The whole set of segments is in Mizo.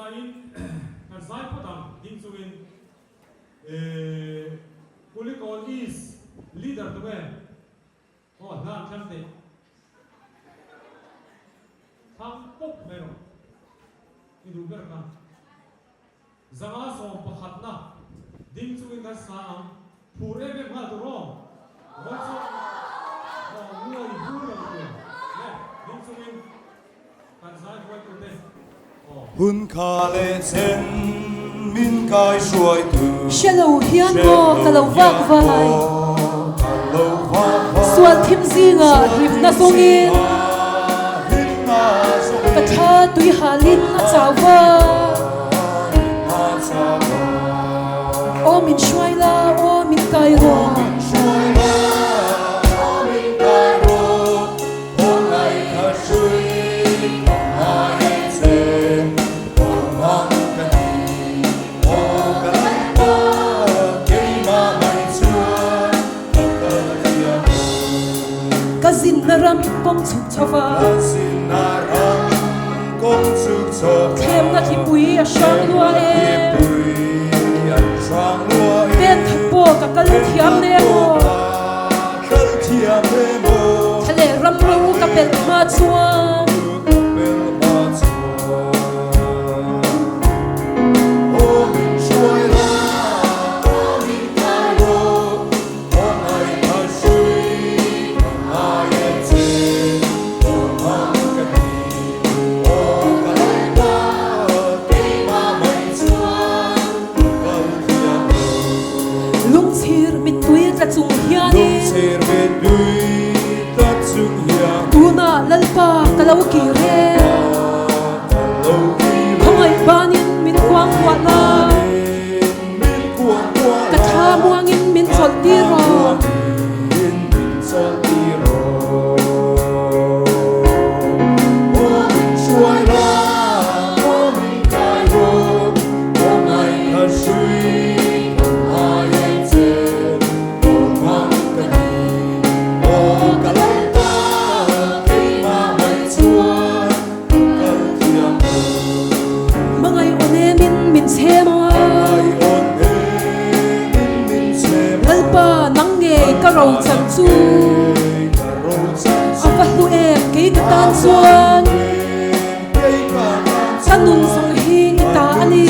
hmasain kan zai phawt ang ding chungin eh Kulikawn East leader tunge aw hlan thlang teh thlang pawp mai rawh i duh ber kha. 500 pakhatna ding chungin kan sa ang, phur em em nghal tur aw, vawi chu aw nguai hur lo tur le ding chungin kan zai huai tur te aw. Hun kha leh chen min kai hruai tu. Hre lo hian maw ka lo vak vai. Sual thim zingah hlimna zawngin. Ka thla tui halin a chau va. Aw min hruai la, aw min kai rawh. Ka zinna ram kawng chhuk chho va. Thlemna thlipui a hrang lua e. Pen khat pawh ka kal thiam le maw. Thla leh ram ro ka pelh hma chuan. Lungchhir mittui tla chung hianin Tunah Lalpa ka lo kir e. Khawngaih banin min kuangkuah la. Ka thla muangin min chawlh tir rawh. Hmangaih aw nemin min chhem a. Lalpa nang ngei ka ro chan chu. A va hlu em kei ka tan chuan. Ka nun zawng hi i ta a ni.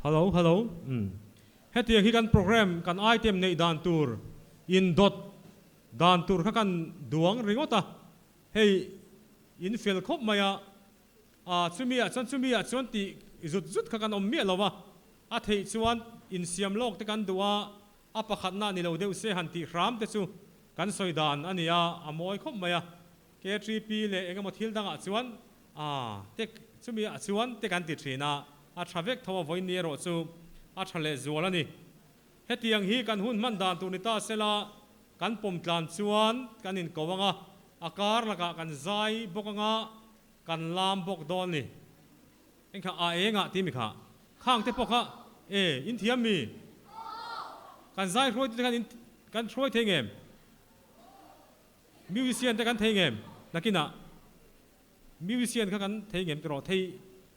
Hello hello umm hetiang hi kan program kan item neih dan tur in dawt dan tur kha kan duang ringawt a hei in fel khawp mai a ah chumi ah chuan chumi ah chuan tih zut zut kha kan awm miah lo a a theih chuan insiam lawk te kan duh a a pakhatna ni lo deuh se han tih hram te chu kan sawi dan a ni a a mawi khawp mai a. KTP leh eng emaw thil dangah chuan a te chumi ah chuan te kan ti thin a, a tha vek tho a vawiin ni erawh chu a tha leh zual a ni. Hetiang hi kan hun hman dan tur ni ta sela kan pawm tlan chuan kan inko ang a, a kar lakah kan zai bawk ang a, kan lam bawk dawn ni. Eng kha a engah ti mi kha khang te pawh kha e in thiam mi? Kan zai hruai tute khan in kan hruai thei ngem? Musician te kan thei ngem? Nakinah musician kha kan thei ngem tiraw? Thei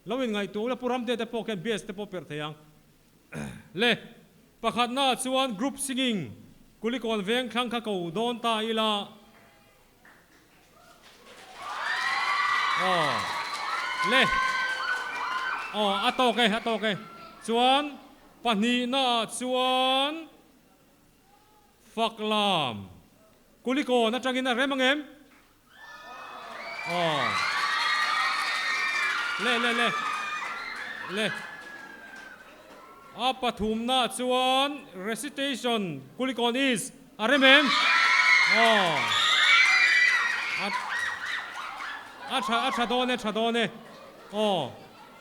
lo in ngaihtuah ula Pu Ramte te pawh khian bass te pawh perh thei ang. Le, pakhatna chuan group singing Kulikawn veng thlang kha ko dawn ta ila. Aw, le, aw a tawk e, a tawk e. Chuan pahnihnaah chuan. Fak lam. Kulikawn atangin a rem ang em? Aw. Le le le. Le. A pathumna chuan recitation Kulikawn is a rem em? Aw. A a tha a tha dawn e tha dawn e. Aw.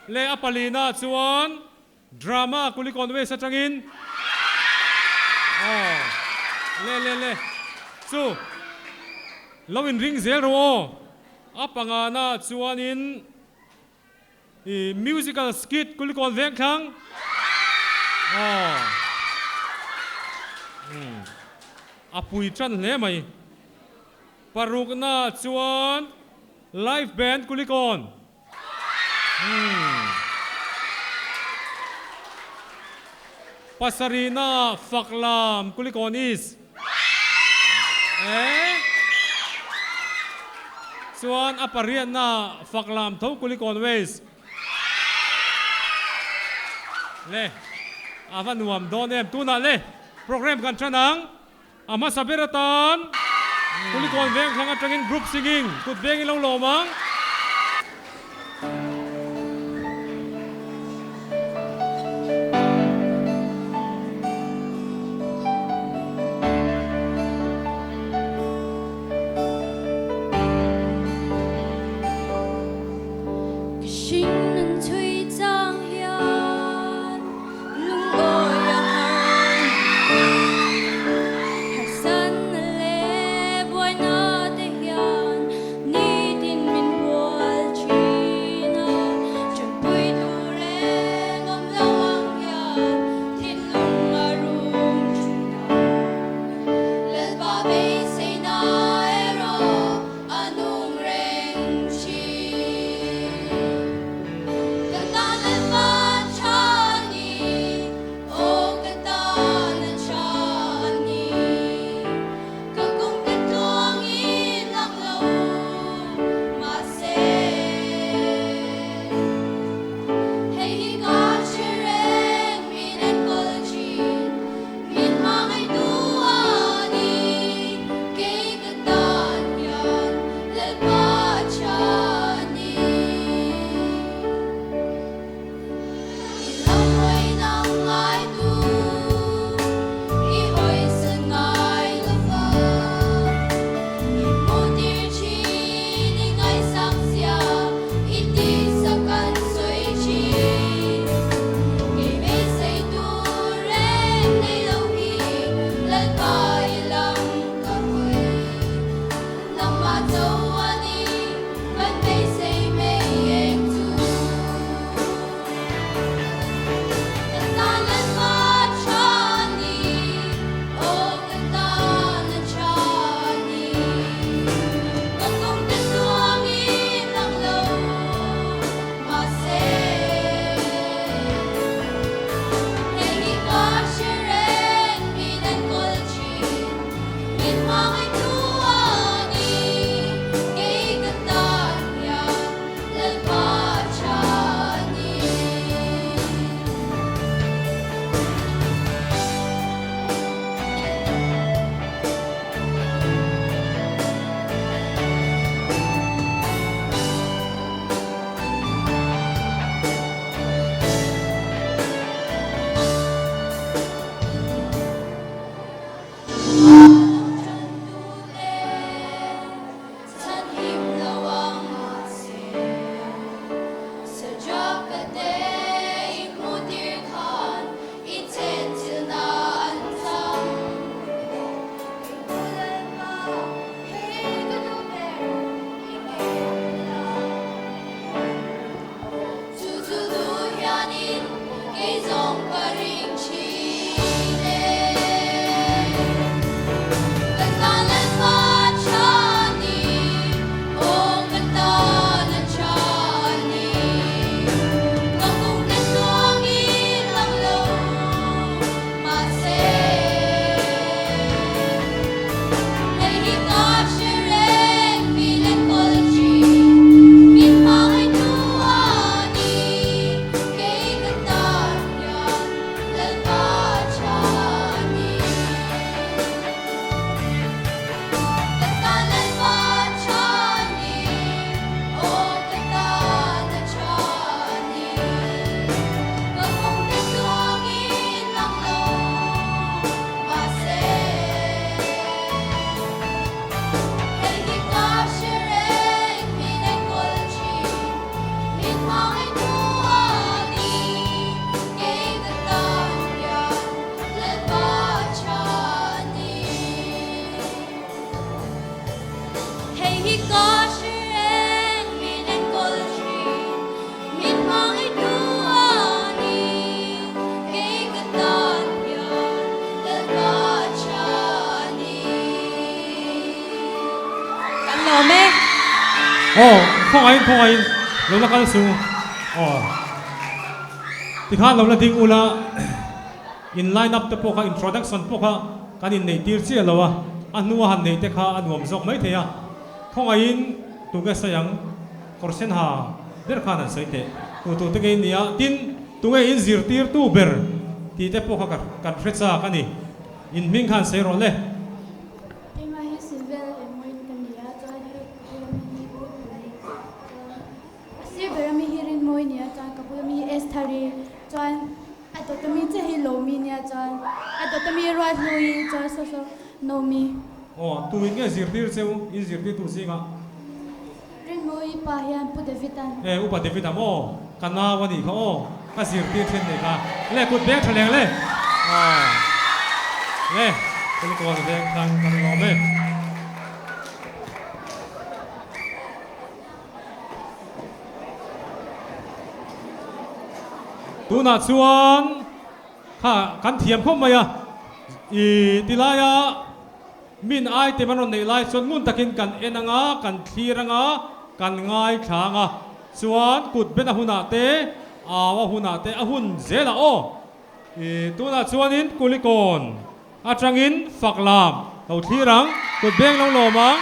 Leh a palina chuan Drama Kulikawn West atangin aw le le le chu lo in ring zel rawh aw. A pangana chuanin i musical skit Kulikawn Vengthlang aw umm a pui tan hle mai. Parukna chuan Live Band Kulikawn. Pasarihna fak lam Kulikawn East e chuan a pariatna fak lam tho Kulikawn West le a va nuam dawn em tunah le program kan tan ang. A hmasa ber atan Kulikawn Vengthlang atangin group singing kut vengin lo lawm ang. Ka hring nan chhui chang hian Lungawi a har Harsanna leh buaina te hian nitin min hual thin a, Tanpui tur reng awm lo ang hian thinlung a rum thin a. Lalpa beiseina erawh a nung reng thin. Ka tan Lalpa tha ni, aw ka tan a tha ni. Ka kawng te tluangin lang lo mahse, hei hi ka hre reng min enkawl thin, min hmangaihtu a ni. Kei ka tan hian Lalpa tha ni. I lam hawi nang ngai tu, i hawi san ngai lo va. I hmu tir thin, i ngaihsak zia, i tihsak kan sawi thin. Kei beisei tur reng nei lo hi Lalpa i lam ka hawi. Nangmah cho a ni kan beisei mai eng chu. Ka tan Lalpa tha ni, aw ka tan a tha ni. Ka kawng te tluangin lang lo mahse, hei hi ka hre reng min enkawl thin. Min hmangaihtu a ni, kei ka tan hian Lalpa tha ni. Aw, khawngaihin khawngaihin lo la kal su. Aw, tikhan lo la ding ula, in line up te pawh kha introduction pawh kha kan inneih tir chiah lo a, a hnua han neih te kha a nuam zawk mai thei a. Khawngaihin tunge sawi ang? Kawr sen ha ber khan an sawi teh. Tu tu te ngei nia, tin tunge in zirtirtu ber tih te pawh kha kan hre chak a ni. In hming khan sawi rawh le. Keimah hi Sylvia leh Mawiin ka ni a, chuan hei ka bula mi hi Ruthpui, chuan a sir bera mi hi Rinmawii nia, chuan ka bula mi hi Estheri, chuan a dawta mi che hi Lawmi nia, chuan a dawta mi Ruathlui, chuan saw saw Naomi. Aw, tu in nge zirtir cheu in zirtirtu zingah? Rinmawii pa hian Pu David-a'n. E, Upa David-a maw? Ka nau a nih kha aw, ka zirtir thin nih kha. Le, kut beng tha leng le. Aw, le, Kulikawn veng tlang kan lawm e. Tunah chuan kha kan thiam khawp mai a, i tilaia Min item an rawn neih lai chuan ngun takin kan en anga, kan thlir anga, kan ngaithla anga, chuan kut ben a hunah te, au a hunah te a hun zelah aw. I tunah chuanin Kulikawn atangin fak lam lo thlir ang, kut beng lo lawm ang.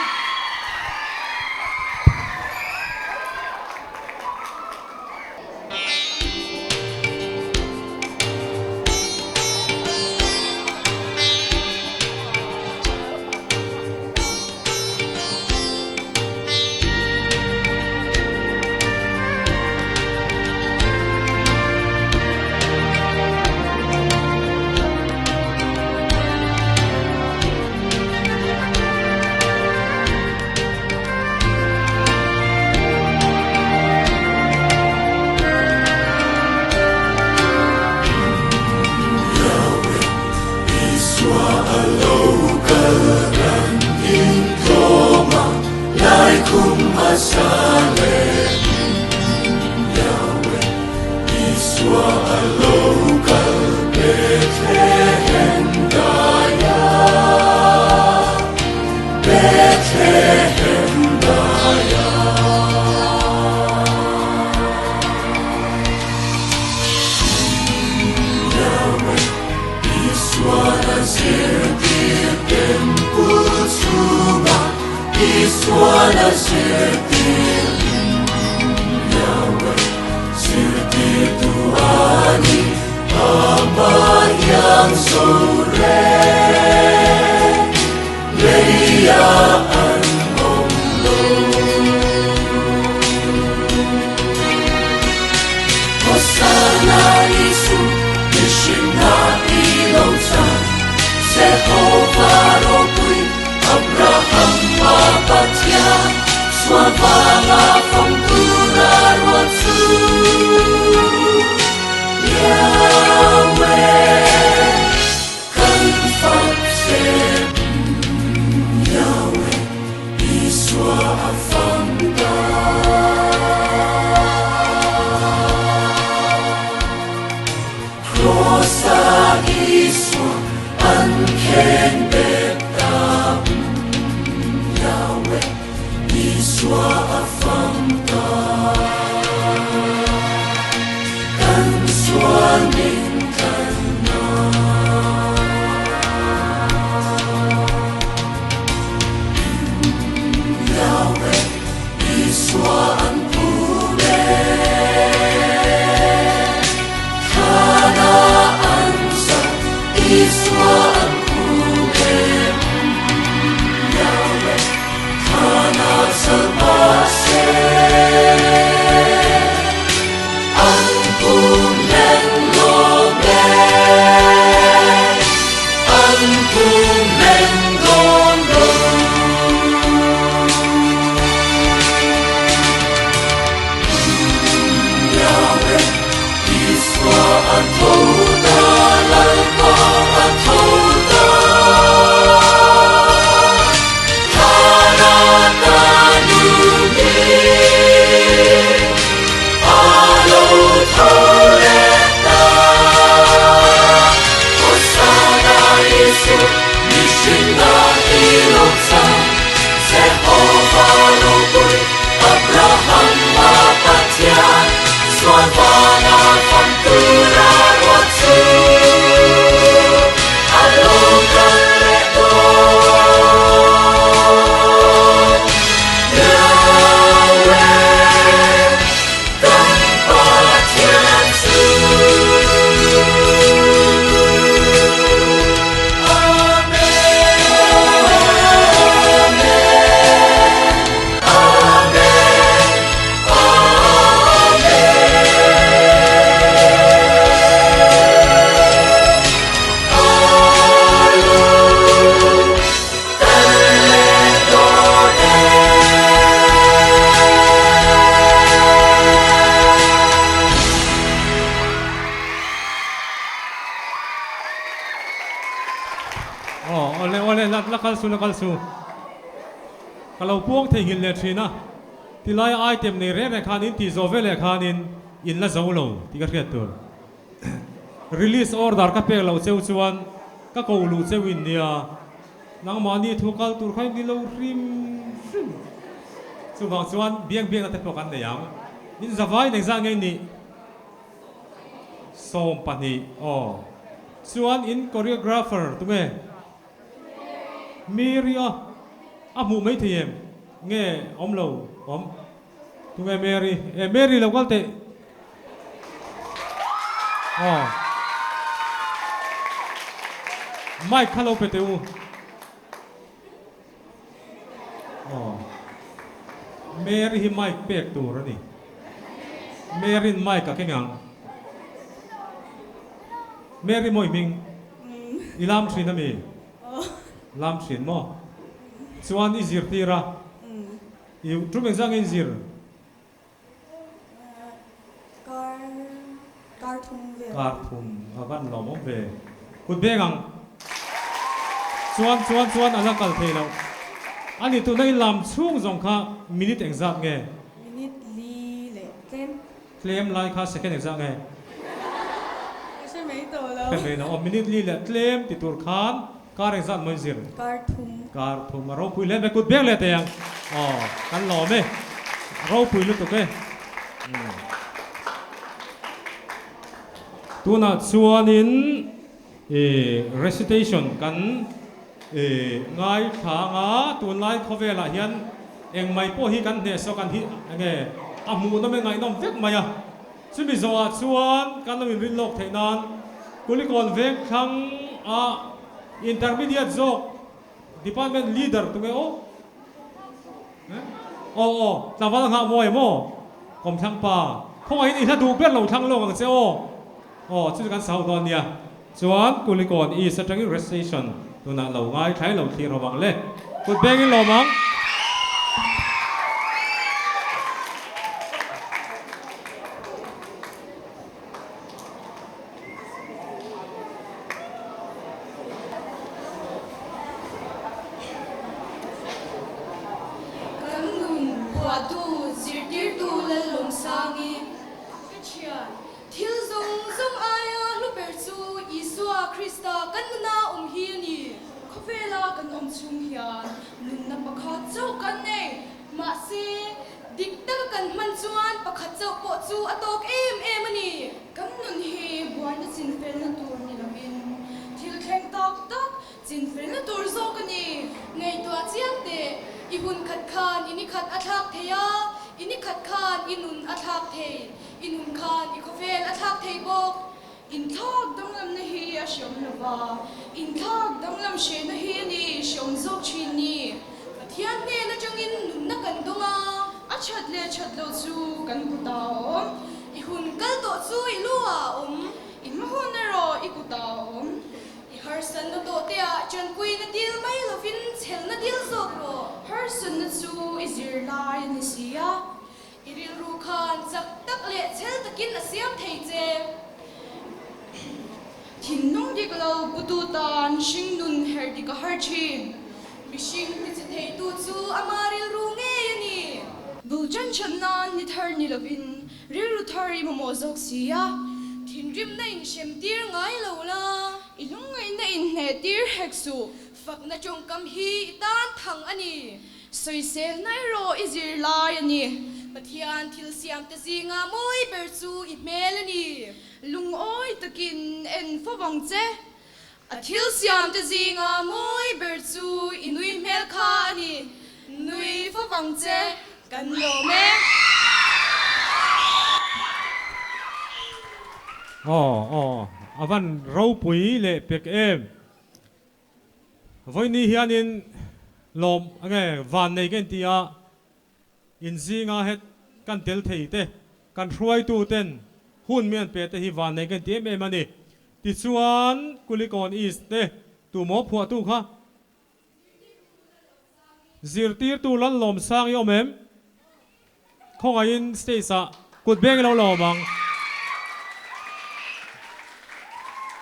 kal su, la kal su. Ka lo puang theihnghilh leh thin a, tilai item nei reng reng khan in tih zawh veleh khanin in la zo lo tih ka hriat tur. Release order ka pek loh cheu chuan ka ko luh cheu in nia, nangmahni thu kal tur kha in ni lo hrim hrim. Chuvang chuan biang biakna te pawh kan nei ang. In zavai in engzah nge nih? 12 aw. Chuan in choreographer tunge? Mary a a hmuh mai thei em? Nge awm lo awm? Tunge Mary? E Mary lo kal teh. Aw. Mic kha lo pe teh u. Aw. Mary hi mic pek tur a ni. Mary in mic a keng ang. Mary mawi hming i lam thin a mi? Lam thin maw? Chuan i zirtir a? I tum engzah nge i zir? Kar kar thum vel. Kar thum a van lawm awm ve. Kut beng ang. Chuan chuan chuan a la kal thei loh. A ni tuna i lam chhung zawng kha minute engzat nge? Minute li leh tlem. Tlem lai kha second engzat nge? Ka hre mai tawh lo. Hre mai lo. Aw minute li leh tlem ti tur khan Kar engzat mawi zir? Kar thum. Kar thum a ropui hle mai kut beng leh teh ang. Aw kan lawm e. Ropui lutuk e. Tunah chuanin i recitation kan i ngaithla anga tunlai khawvelah hian engmai pawh hi kan hnehsawh kan hi enge a hmuhnawm e ngaihnawm vek mai a. Chumi zawhah chuan kan lo inrin lawk theih nan Kulikawn veng thlang a Intermediate zawk Department Leader tunge aw? Aw aw, tlangval a nghah mawi em aw? Kawmthlang pa, khawngaihin i hla duh ber lo thlang lawk ang che aw. Aw, chu chu kan sa ho dawn nia. Chuan Kulikawn East atangin Rest Station tunah lo ngaithlai lo thlir ho ang le. Kut bengin lawm ang. Kan nun phuahtu zirtirtu Lallawmsangi ka thian. Thil zawng zawng aia hlu ber chu Isua Krista kan nuna awm hi a ni. Khawvela kan awm chhung hian nunna pakhat chauh kan nei. Mahse, dik taka kan hman chuan pakhat chauh pawh chu a tawk em em a ni. Kan nun hi buaina chinfelna tur ni lovin thil thleng tak tak chinfelna tur zawk a ni. Ngaihtuah chiang teh, i hun khat khan i ni khat a thlak thei a, i ni khat khan i nun a thlak thei. I nun khan i khawvel a thlak thei bawk. Inthlak danglamna hi a hreawm lo va, inthlak danglam hrehna hi a ni hreawm zawk thin ni. Pathian hnen atangin nunna kan dawng a, a that leh that loh chu kan kutah a awm. I hun kal tawh chu i lu ah a awm, i hma hun erawh i kutah a awm. I harsatna tawh te ah tanpuina dil mai lovin chhelna dil zawk rawh. Harsatna chu i zirlai a ni si a, I rilru khan chak tak leh chhel takin a siam thei che. Thinlung dik lo putu tan hringnun herh dik a har thin. Mihring tiche theitu chu ama rilru ngei a ni. Bul ṭan ṭan nan ni thar ni lovin rilru thar i mamawh zawk si a. Thinrimna inhrem tir ngai lo la. I lungngaihna inhneh tir hek suh. Fakna ṭawngkam hi i tan thang a ni. Sawiselna erawh i zir lai a ni. Pathian thil siamte zinga mawi ber chu i hmel a ni. Lungawi takin en fo vang che. A thil siamte zinga mawi ber chu i nui hmel kha a ni. Nui fo vang che, kan lawm e. Aw aw a van ropui leh pek em. Vawiini hianin lawm nge van nei ka inti a, in zinga het kan tel thei te, kan hruaitu ten hun mi an pe te hi van nei ka inti em em a ni. Tichuan Kulikawn East te tumaw phuahtu kha zirtirtu Lallawmsang i awm em? Khawngaihin stage ah kut beng ilo la awm ang.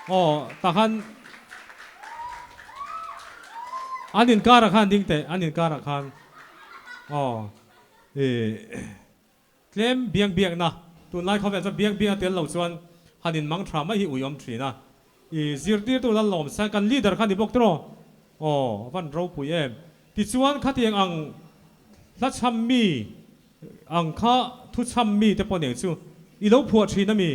Aw tah khan. An inkarah khan ding teh, an inkarah khan aw ih tlem biang biakna, tunlai khawvel chuan biang biang a tel lo chuan han inmang tha mai hi uiawm thin a. Ih zirtirtu Lalawm Sang kan leader kha ni bawk tiraw? Aw a van ropui em. Tichuan khatiang ang hla chham mi ang kha thu chham mi te pawh nen chu i lo phuah thin a mi?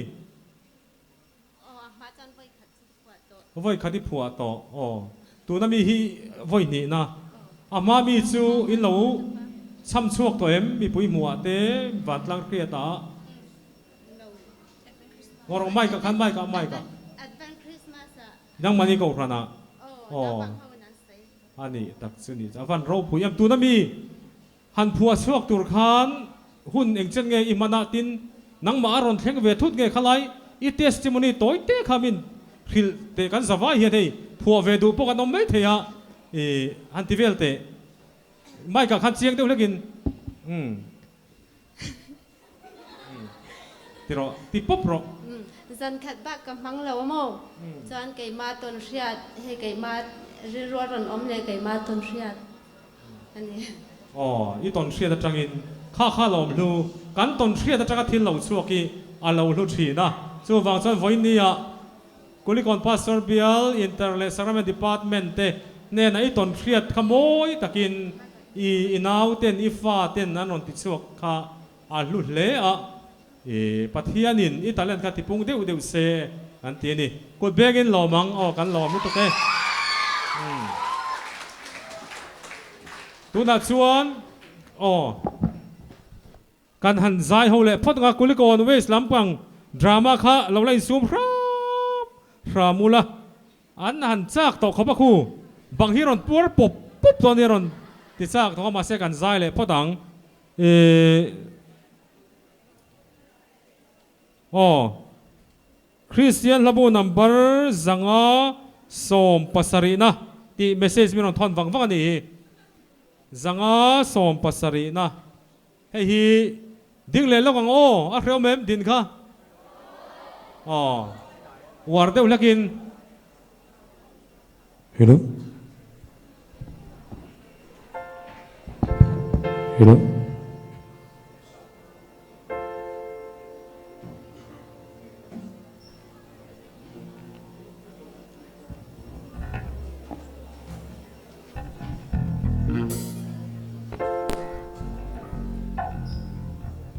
Aw a hma chuan vawi khat chu ka phuah tawh. Vawi khat i phuah tawh aw. Tuna mi hi vawi hnihna. A hma mi chu in lo chham chhuak tawh em? Mipui hmuhah te vantlang hriat ah. Ngaw rawh mic ah khan mic ah mic ah. Advent Christmas ah. Nangmahni kohhran ah. Aw naupang ho in an sawi. A nih tak chu ni. A van ropui em. Tuna mi Han phuah chhuak tur khan hun engchen nge i hman ah tin nangmah a rawn thleng ve thut nge khalai i testimony tawi te kha min hrilh teh kan za vai hian hei phuah ve duh pawh kan awm mai thei a i han ti vel teh mic ah khan chiang deuh hlek in umm ti rawh ti pawp rawh. Zan khat bak ka hmang lo a maw chuan keimah tawn hriat hei keimah rilru a rawn awm leh keimah tawn hriat a ni. Aw, i tawn hriat atangin kha kha lawm hlu, kan tawn hriat atanga thil lo chhuak hi a lo hlu thin a, chuvang chuan vawinia Kulikawn Pastor Bial Inter leh Sacrament Department te hnenah i tawn hriat kha mawi takin i i nau ten i fa ten an rawn ti chhuak kha a hlu hle a, i Pathianin i talent kha tipung deuh deuh se kan ti a ni. Kut bengin lawm ang aw kan lawm lutuk e. Tunah chuan aw. Kan han zai ho leh phawt anga Kulikawn Waste lampang drama kha lo la insum hram hram ula, an han chak tawh khawp a khu bang hi rawn puar pawp pawp dawn hi a rawn ti chak tawh a mahse kan zai leh phawt ang ih aw Kristian hlabu number 570 na tih message min rawn thawn vang vang a nih hi 570 na. Hei hi ding leh lawk ang aw, a hrehawm em din kha? Aw, uar deuh hlakin. Hello. Hello.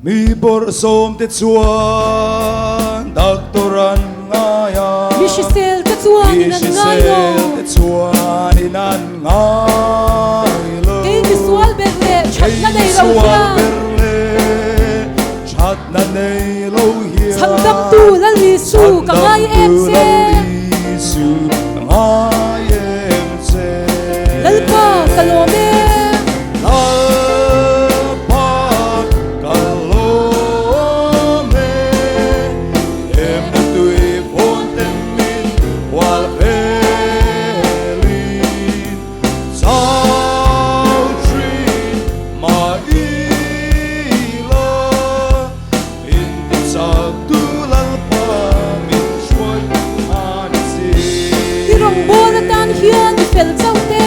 Mi bawrhsawm te chuan doctor an ngai a. Mi hrisel te chuan in an ngai lo. Mi hrisel te chuan in an ngai lo. Kei misual ber leh thatna nei lo hian. Kei misual ber leh thatna nei lo hian. Chhandamtu Lal Isu ka ngai em che. Chhandamtu Lal Isu ka ngai em che. Lalpa ka lawm e. Lalpa ka lawm e. Hemna tui vawn ten min hual velin. Chau thin mah ila. Intichaktu Lalpa min hruai a ni si. I rawngbâwl atân hian mi fel chauh te. I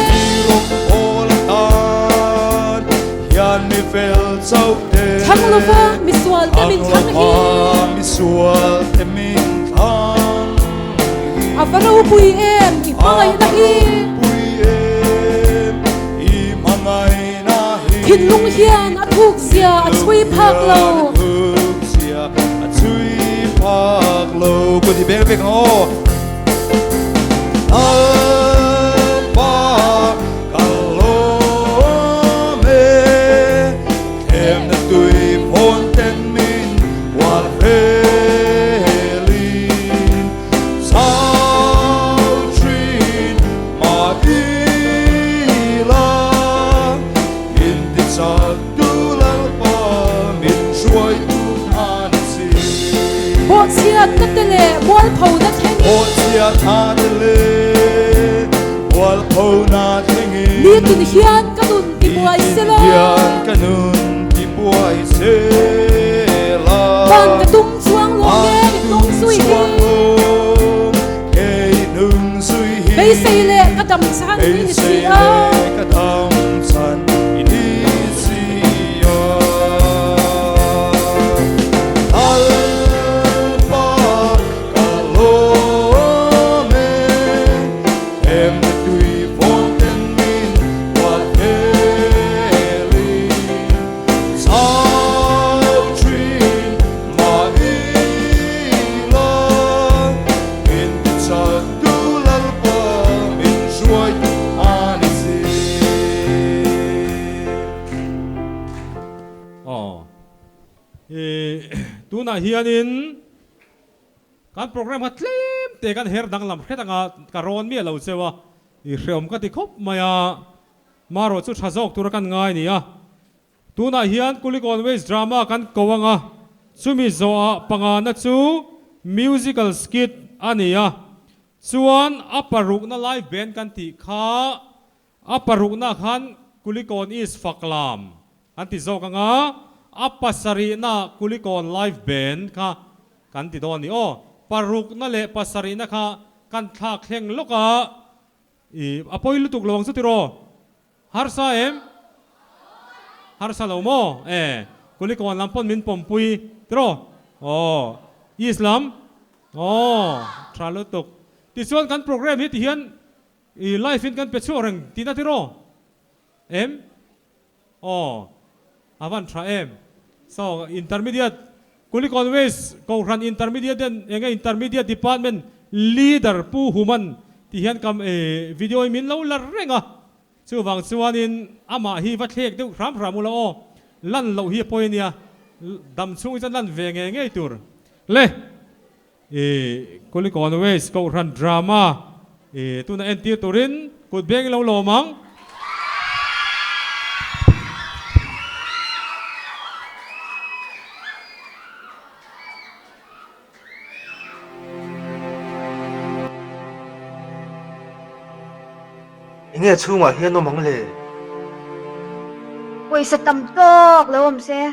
rawngbâwl atân hian mi fel chauh te. Thlang lova mi sual te min thlang hi. Thlang lova mi sual te min thlang hi. A va ropui em i hmangaihna hi. A va ropui em i hmangaihna hi. Thinlung hian a thuk zia a chhui phak lo. Bawhchhiatna te leh mualphona thlengin. Nitin hian ka nun tibuai sela. Van ka tum chuang lo nge i hnung zui hi. Beisei leh ka dam chhan hi ni si a. Tunah hianin kan program kha tlem te kan her danglam hret anga ka rawn miah lo cheu a, i hreawm ka ti khawp mai a, marawh chu tha zawk tura kan ngai ni a. Tunah hian Kulikawn Waste Drama kan ko anga, chumi zawhah pangana chu Musical Skit a ni a, chuan a parukna live band kan tih kha A parukna khan Kulikawn East Faklam an ti zawk ang a, a pasarihna Kulikawn Live Band kha kan ti dawn a ni aw. Parukna leh pasarihna kha kan thlak thleng lawk a, i a pawi lutuk lo ang chu tiraw? Harsa em? Harsa lo maw? E, Kulikawn lam pawn min pawmpui tiraw? Aw, East lam? Aw, tha lutuk. Tichuan kan program hi tihian I life in kan pe chhuak reng tihna tiraw? Em? Aw, a van tha em? So, Intermediate, Kulikawn West Kohhran Intermediate den enge Intermediate Department Leader Pu Human ti hian ka video hi min lo la reng a, chuvang chuanin amah hi va thlek deuh hram hram ula aw, lan loh hi a pawi ania, dam chhung hi chuan lan ve ngei ngei tur le. I Kulikawn Waste Kohhran Drama i tuna entir turin kut beng i lo lawm ang. Enge chhungah hian awm ang le? Pawisa tam tawk lo awm se.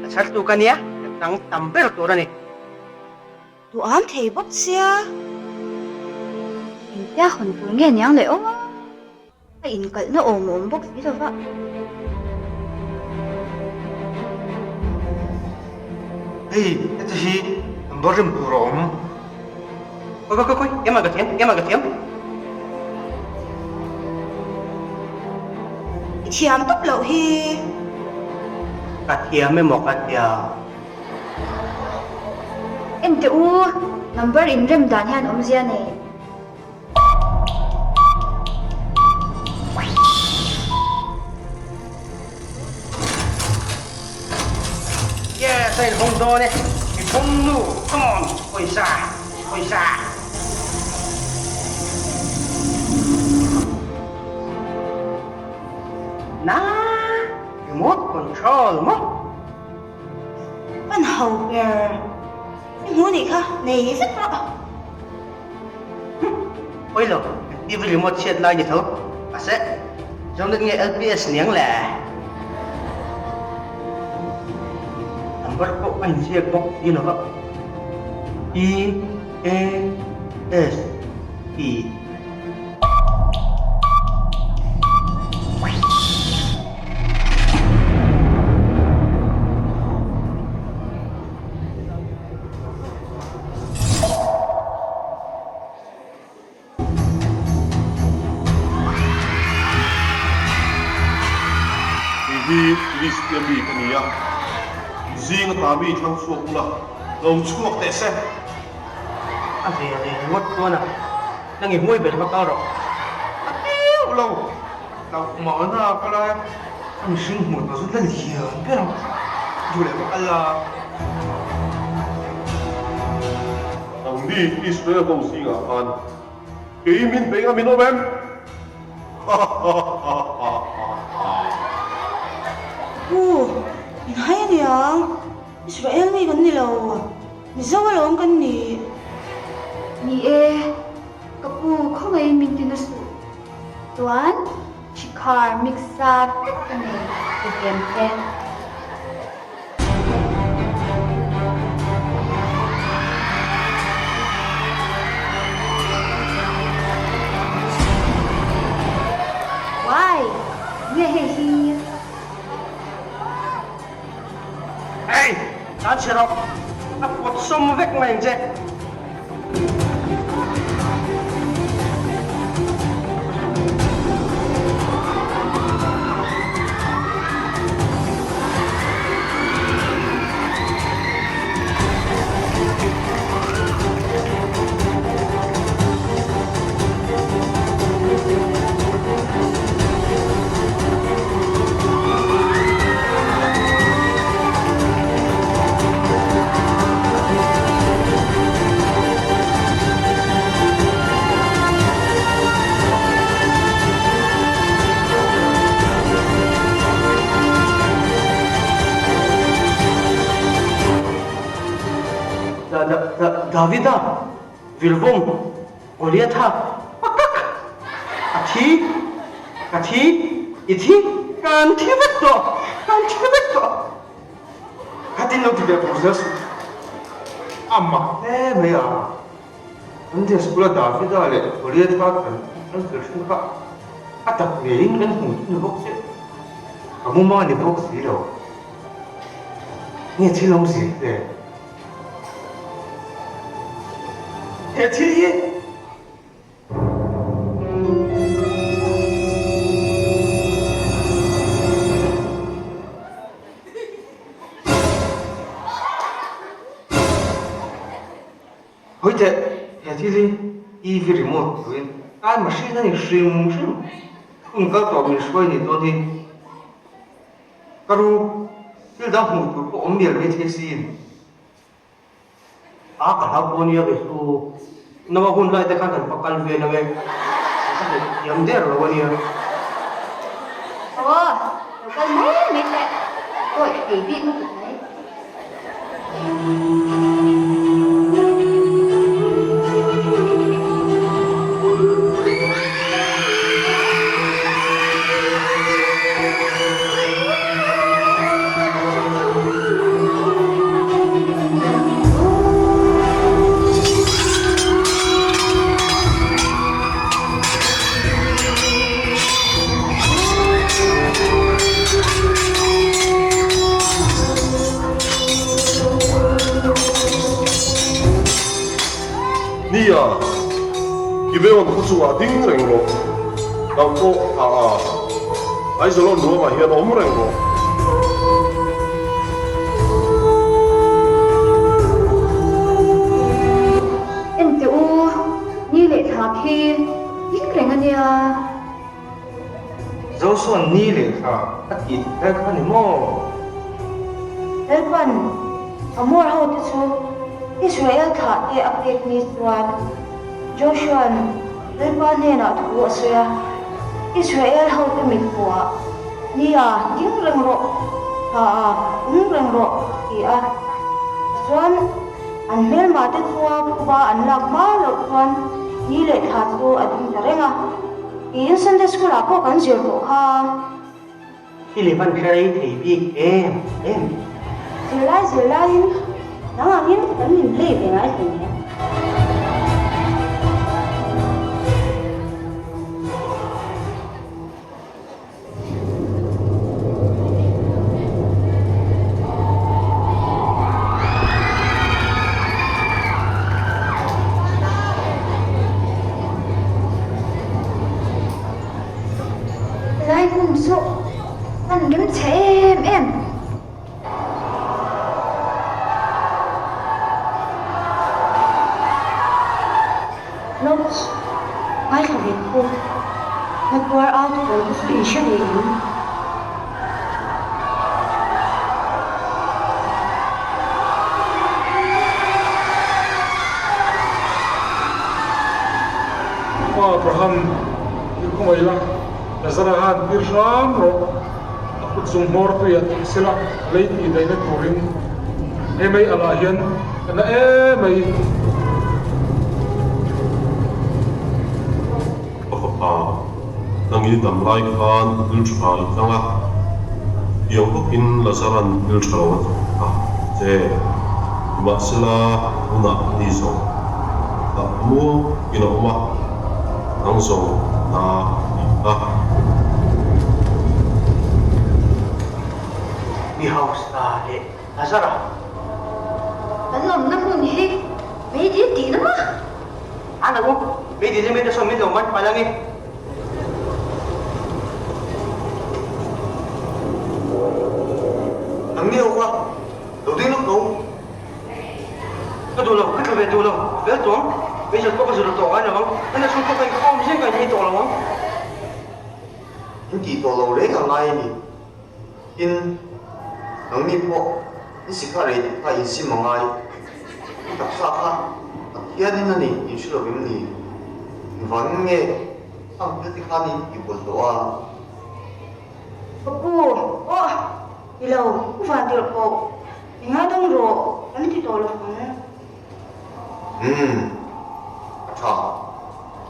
A chhar tuk a nia, ka tang tam ber tur a ni. Duham thei bawk sia. Engtia hawn tur nge niang le aw? A inkalhna awm a awm bawk si lo va. Hei, heti hi number rem tur a awm. Khawi khawi khawi, keimah ka thiam, keimah ka thiam. I thiam tawp loh hi. Ka thiam emaw ka tia. Enteh u, number inrem dan hian awmzia nei. Yes, a inhawng dawn e. I phawng nu, come on, pawisa, pawisa. Na, remote control maw? Pan ho ber, i hmu nih kha, nei vek rawh. Pawi lo, TV remote chhiat lai ni tho. Mahse, Zonet nge LPS niang le? Number pawh a inziak bawk si lo va. P A S P. Kei hi Philistia mi ka ni a, zing ata mi thlang chhuak ula, lo chhuak teh se. A ve leh ringawt chuan a, nang i hmuai ber va kal rawh. A tiu lo, hlauh mahna ka lai a, a mihring hmuh tawh chu la lian ber ang, duh leh va kal la. Nangni Israel ho zingah khan kei min bei ngam in awm em? Ha ha ha ha ha. Pu, min hai a niang, Israel mi kan ni lo, Mizo alawm kan nih. Ni e, ka pu khawngaiin min ti na suh. Chuan Shikhar mixer vek ka nei ka kem che. Why? Nge hei hi? Hey! Tan chhe rawh! A pawt sawm vek mai ang che! Da da da Davida Vilvawm Goliatha pakak a thi ka thi i thi kan thi vek tawh kan thi vek tawh khatin lo ti ve pur zel suh a mak hle mai a Sunday school a Davida leh Goliatha kan an fel hrim kha a tak ngeiin kan hmu chu ni bawk che ka muma ni bawk si lo nge thil awm si le. He thil hi Hawi teh, he thil hi TV remote turin time machine a ni hrim hrim. Hun kal tawh min hruai ni dawn hi. Ka ru, thil dang hmuh tur pawh awm mial mai thei sin. A ka hlau pawh nia kei chu. Nawa hun lai te khan kan va kal vel ang e. Ka hmu thiam der lo a nia. Aw, lo kal mai mai teh. Pawi thei bik lutuk mai. Nia, Gibeon khaw chungah ding reng rawh, nang pawh a a, Aijalon ruamah hian awm reng rawh. Enteh u, ni leh thla khi ding reng a nia. Zosawn ni leh thla a tih tel kha ni maw? Lalpan Amor hote chu Israel thlahte a pek ni chuan Joshua'n Lalpa hnenah thu a sawi a, Israel hote mit hmuhah, Nia, ding reng rawh, tha a, um reng rawh, ti a. Tichuan, an hmelmate chunga phuba an lak hma loh chuan ni leh thla chu a ding ta reng a. Tiin Sunday School ah pawh kan zir tawh kha. Thil i van hre rei thei bik em em. Zirlai zirlaiin nang angin kan inhlei ve ngai hle nia. Lai hmun chu an rem chhe em em. Notes, Ngaithla ve pawh Natpuar au thawm te chu in hre ve em? Pa Abraham, i khawngaih la, Lazara han tir hram rawh, a kut zung hmawr tuiah tih sela lei tih daihna turin he mei alah hian ka na em mai. Ka fapa, nang i dam lai khan thil tha i tlang a, tiang bawkin Lazaran thil tha lo a thawk a che. Nimahsela, tunah ni zawng ah muang in a awm a, nang zawng na i a. Mi hausa leh Lazara. Kan awmna hmun hi meidil tihna maw? A lo, meidil hi mite sawn min lo man palh ange. Nang ni ho kha lo ding lawk lo. Ka duh lo, ka tla ve duh lo, ka fel tawh ang. Meizat pawh ka zir tawh ngai lo ang, ka na chhung pawh ka inkhawm zing ka inthei tawh lo ang. In tih tawh lo reng a ngai a ni. Tin, nangni pawh in sikha rei tih kha in sim a ngai. I taksa kha Pathianin a ni in hre lovim ni? Engvangin nge khang thil te khan in tih bawlh tawh a? Ka pu, aw, ni lo, u van tirh pawh, mi ngaidam rawh, kan ti tawh lovang. Umm, a tha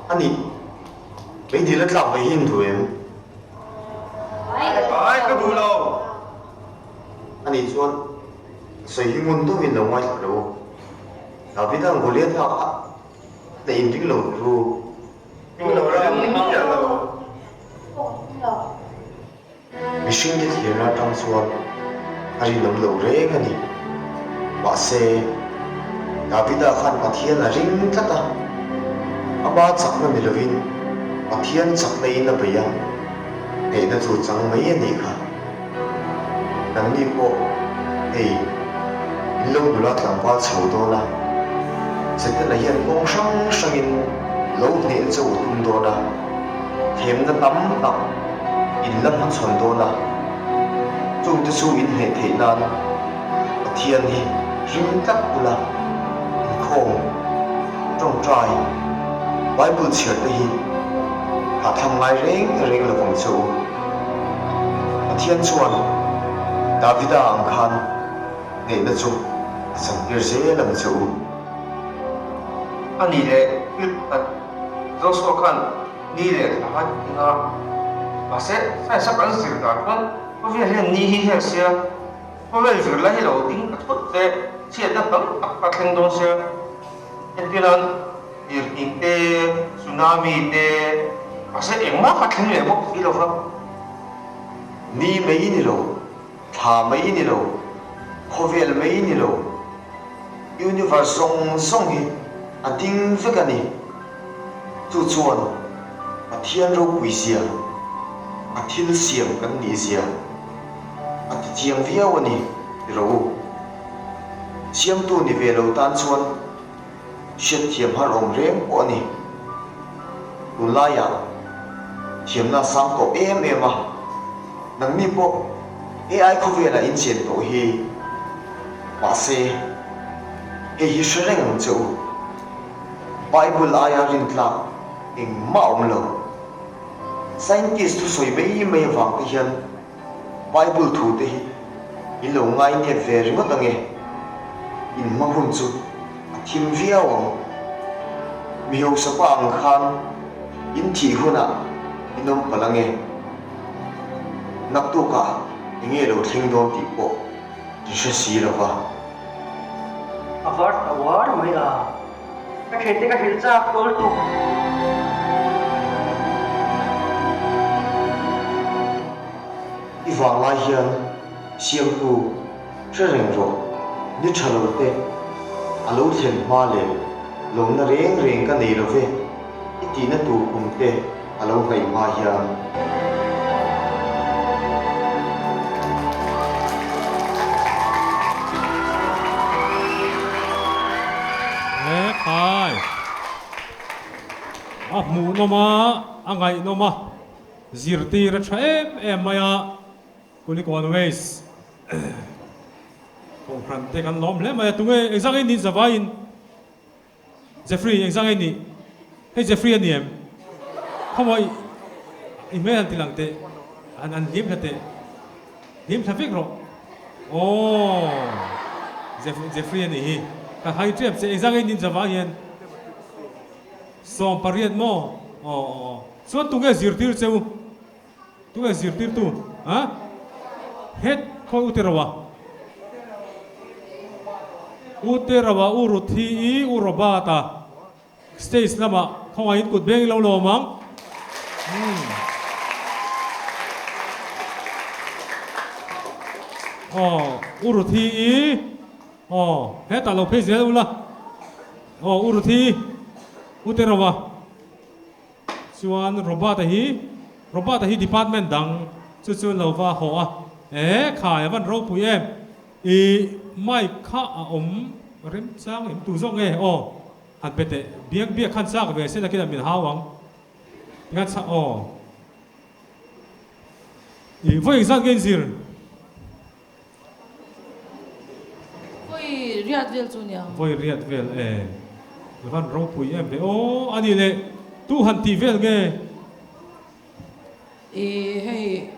a ni. Meidil a tlak mai hi in duh em? Ai, ka duh lo. A nih chuan ka sawi hi ngun deuhin lo ngaithla lo u. Davida'n Goliatha kha a hneih in ring lo ru. Ring lo ring miah lo. Mihringte thlirna atang chuan a rinawm lo reng a ni. Mahse, Davida khan Pathian a ring tlat a, ama chakna ni lovin Pathian chakna in a bei a, hnehna chu chang mai a nih kha. Nangni pawh hei in lo nula tlangval chho dawn a, Setana hian kawng hrang hrangin lo hneh cho a tum dawn a, themna tam tak in la hmachhawn dawn a, chungte chu in hneh theih nan Pathian hi ring tlat ula, inkhawm, tawngtai, Bible chhiar te hi hahthlak ngai reng reng lovang che u. Pathian chuan Davida ang khan hnehna chu a chantir zel ang che u. A nih leh thil pakhat Joshua khan ni leh thla kha ti a, mahse science a kan zir dan chuan khawvel hian ni hi hel sia, khawvel zir lai hi lo ding ta thut se chhiatna tam tak kha thleng dawn sia, entirnan lirthing te, tsunami te, mahse engmah kha thleng leh bawk si lo va. Ni mai ni lo, thla mai ni lo, khawvel mai ni lo, universe zawng zawng hi a ding vek a ni. Chu chuan Pathian ropui zia, a thil siam kan nih zia a ti chiang viau a ni ti rawh u. Siamtu ni ve lo tan chuan hriatthiam har awm reng pawh a ni. Tunlaiah thiamna a sang tawh em em a, nangni pawh AI khawvelah in chen tawh hi. Mahse, hei hi hre reng ang che u. Bible aia rintlak engmah awm lo. Scientist thusawi mai mai avang te hian Bible thu te hi in lo ngai nep ve ringawt ange. In hma hun chu a thim viau ang. Mi hausa pa ang khan in thih hunah in awm palh ange. Naktukah enge lo thleng dawn tih pawh in hre si lo va. A var ta uar mai a, ka thiante ka hrilh chak tawl tuk. I vang lai hian siamtu hre reng rawh, ni tha lo te a lo thlen hma leh lawmna reng reng ka nei lo ve i tihna tur kum te a lo hnaih hma hian. He khai a hmuhnawm a, a ngaihnawm a, zirtir a tha em em mai a, Kulikawn Waste Kohhran te kan lawm hle mai a, tunge engzah nge ni zavaiin Jeffrey engzah nge nih? Hei Jeffrey a ni em? Khawmaw i i hmel han ti lang teh, han han hlim thla teh, hlim thla vek rawh. Aww Jeff Jeffrey a nih hi, ka hai tep che engzah nge nih Java hian 18 maw? Aw aw aw chuan tunge zirtir che u? Tunge zirtirtu a? Het khawi u tirawa? U tirawa u Ruthi i u Robert a stage lamah khawngaihin kut beng ilo lawm ang. Umm. Aw u Ruthi i aw hetah lo phei zel ula aw u Ruthi u tirawa. Chuan Robert-a hi, Robert-a hi department dang chu chu lo va haw a, e khai a van ropui em, i mic kha a awm remchang em tu zawk nge aw han pe teh, biak biak khan chak ve se nakinah min hau ang tikhan chak aw i vawi engzat nge in zir? Vawi riat vel chu nia. Vawi riat vel e. I van ropui em ve aw a ni le tu han tih vel nge? I hei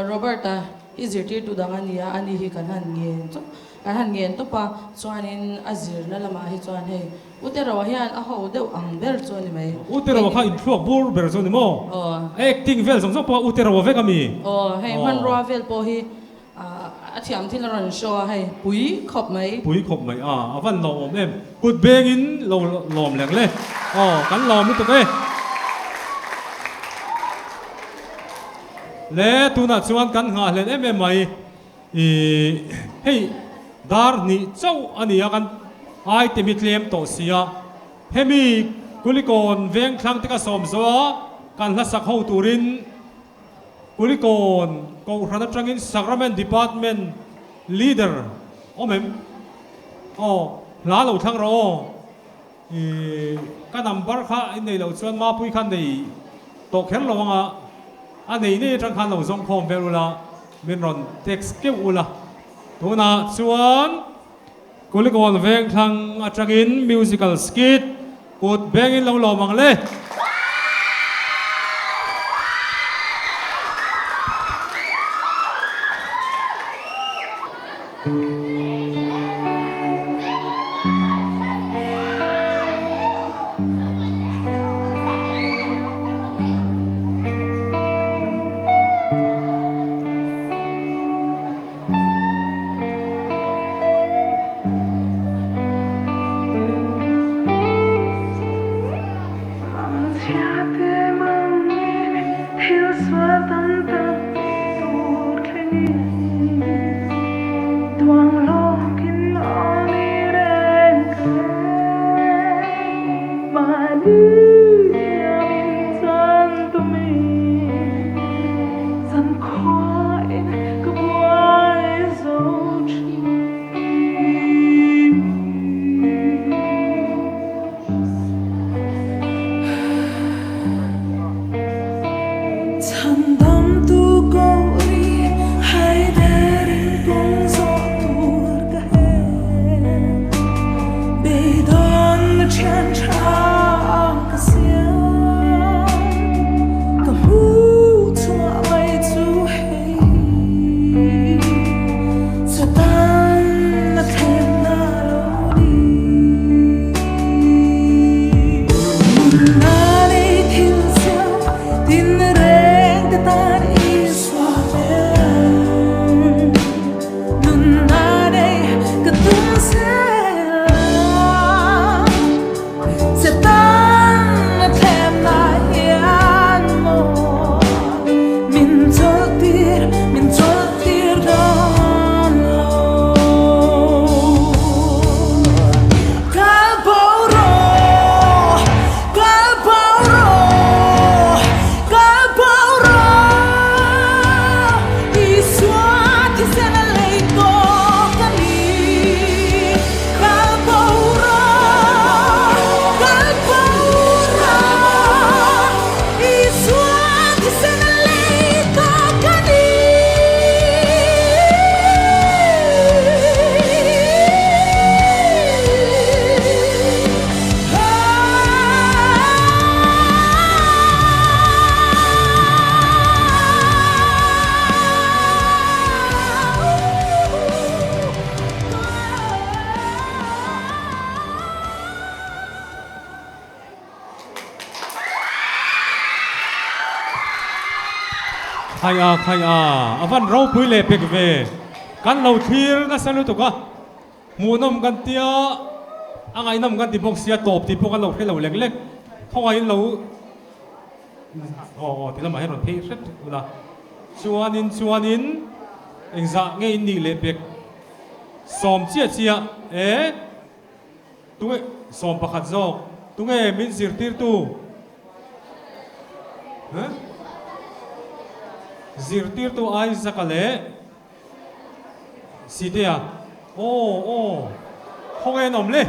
Robert-a i zirtirtu dang a nia, ani hi kan han ngen chu. Kan han ngen tawp a, chuanin a zirna lamah hi chuan hei U Teroa hian a ho deuh ang ber chu a ni mai. U Teroa kha inthluak bur ber chu a ni maw? Aw. A acting vel zawng zawng pawh a U Teroa vek a mi? Aw, hei hmanrua vel pawh hi a thiam thil a rawn show a, hei pui khawp mai. Pui khawp mai a, a van lawmawm em. Kut bengin lo lawm leng le. Aw, kan lawm lutuk e. Le, tunah chuan kan nghahhlelh em em mai. Ih, hei dar hnih chauh a ni a, kan item hi tlem tawh si a, hemi Kulikawn vengthlang te ka sawm zo a, kan hlasak ho turin Kulikawn Kohhran atangin Sacrament Department Leader awm em? Aw, hla lo thlang rawh aw. Ih, ka number kha i nei loh chuan Mapui kha nei tawh kher lo anga, a nei nei atang khan lo zawng khawm vel ula, min rawn text keuh ula. Tunah chuan Kulikawn Vengthlang atangin musical skit kut bengin lo lawm ang le. Khai a khai a, a van ropui leh pek ve. Kan lo thlir nasa lutuk a, hmuhnawm kan tia, a ngaihnawm kan ti bawk sia, tawp tih pawh kan lo hre lo lek lek. Khawngaihin lo aw aw ti lamah hian rawn phei hret ula. Chuanin chuanin engzah nge in nih leh pek sawm chiah chiah e. Tunge 11 zawk? Tunge min zirtirtu? Huh? Zirtirtu Isaac-a leh Sitea. Aw, aw. Khawnge an awm le?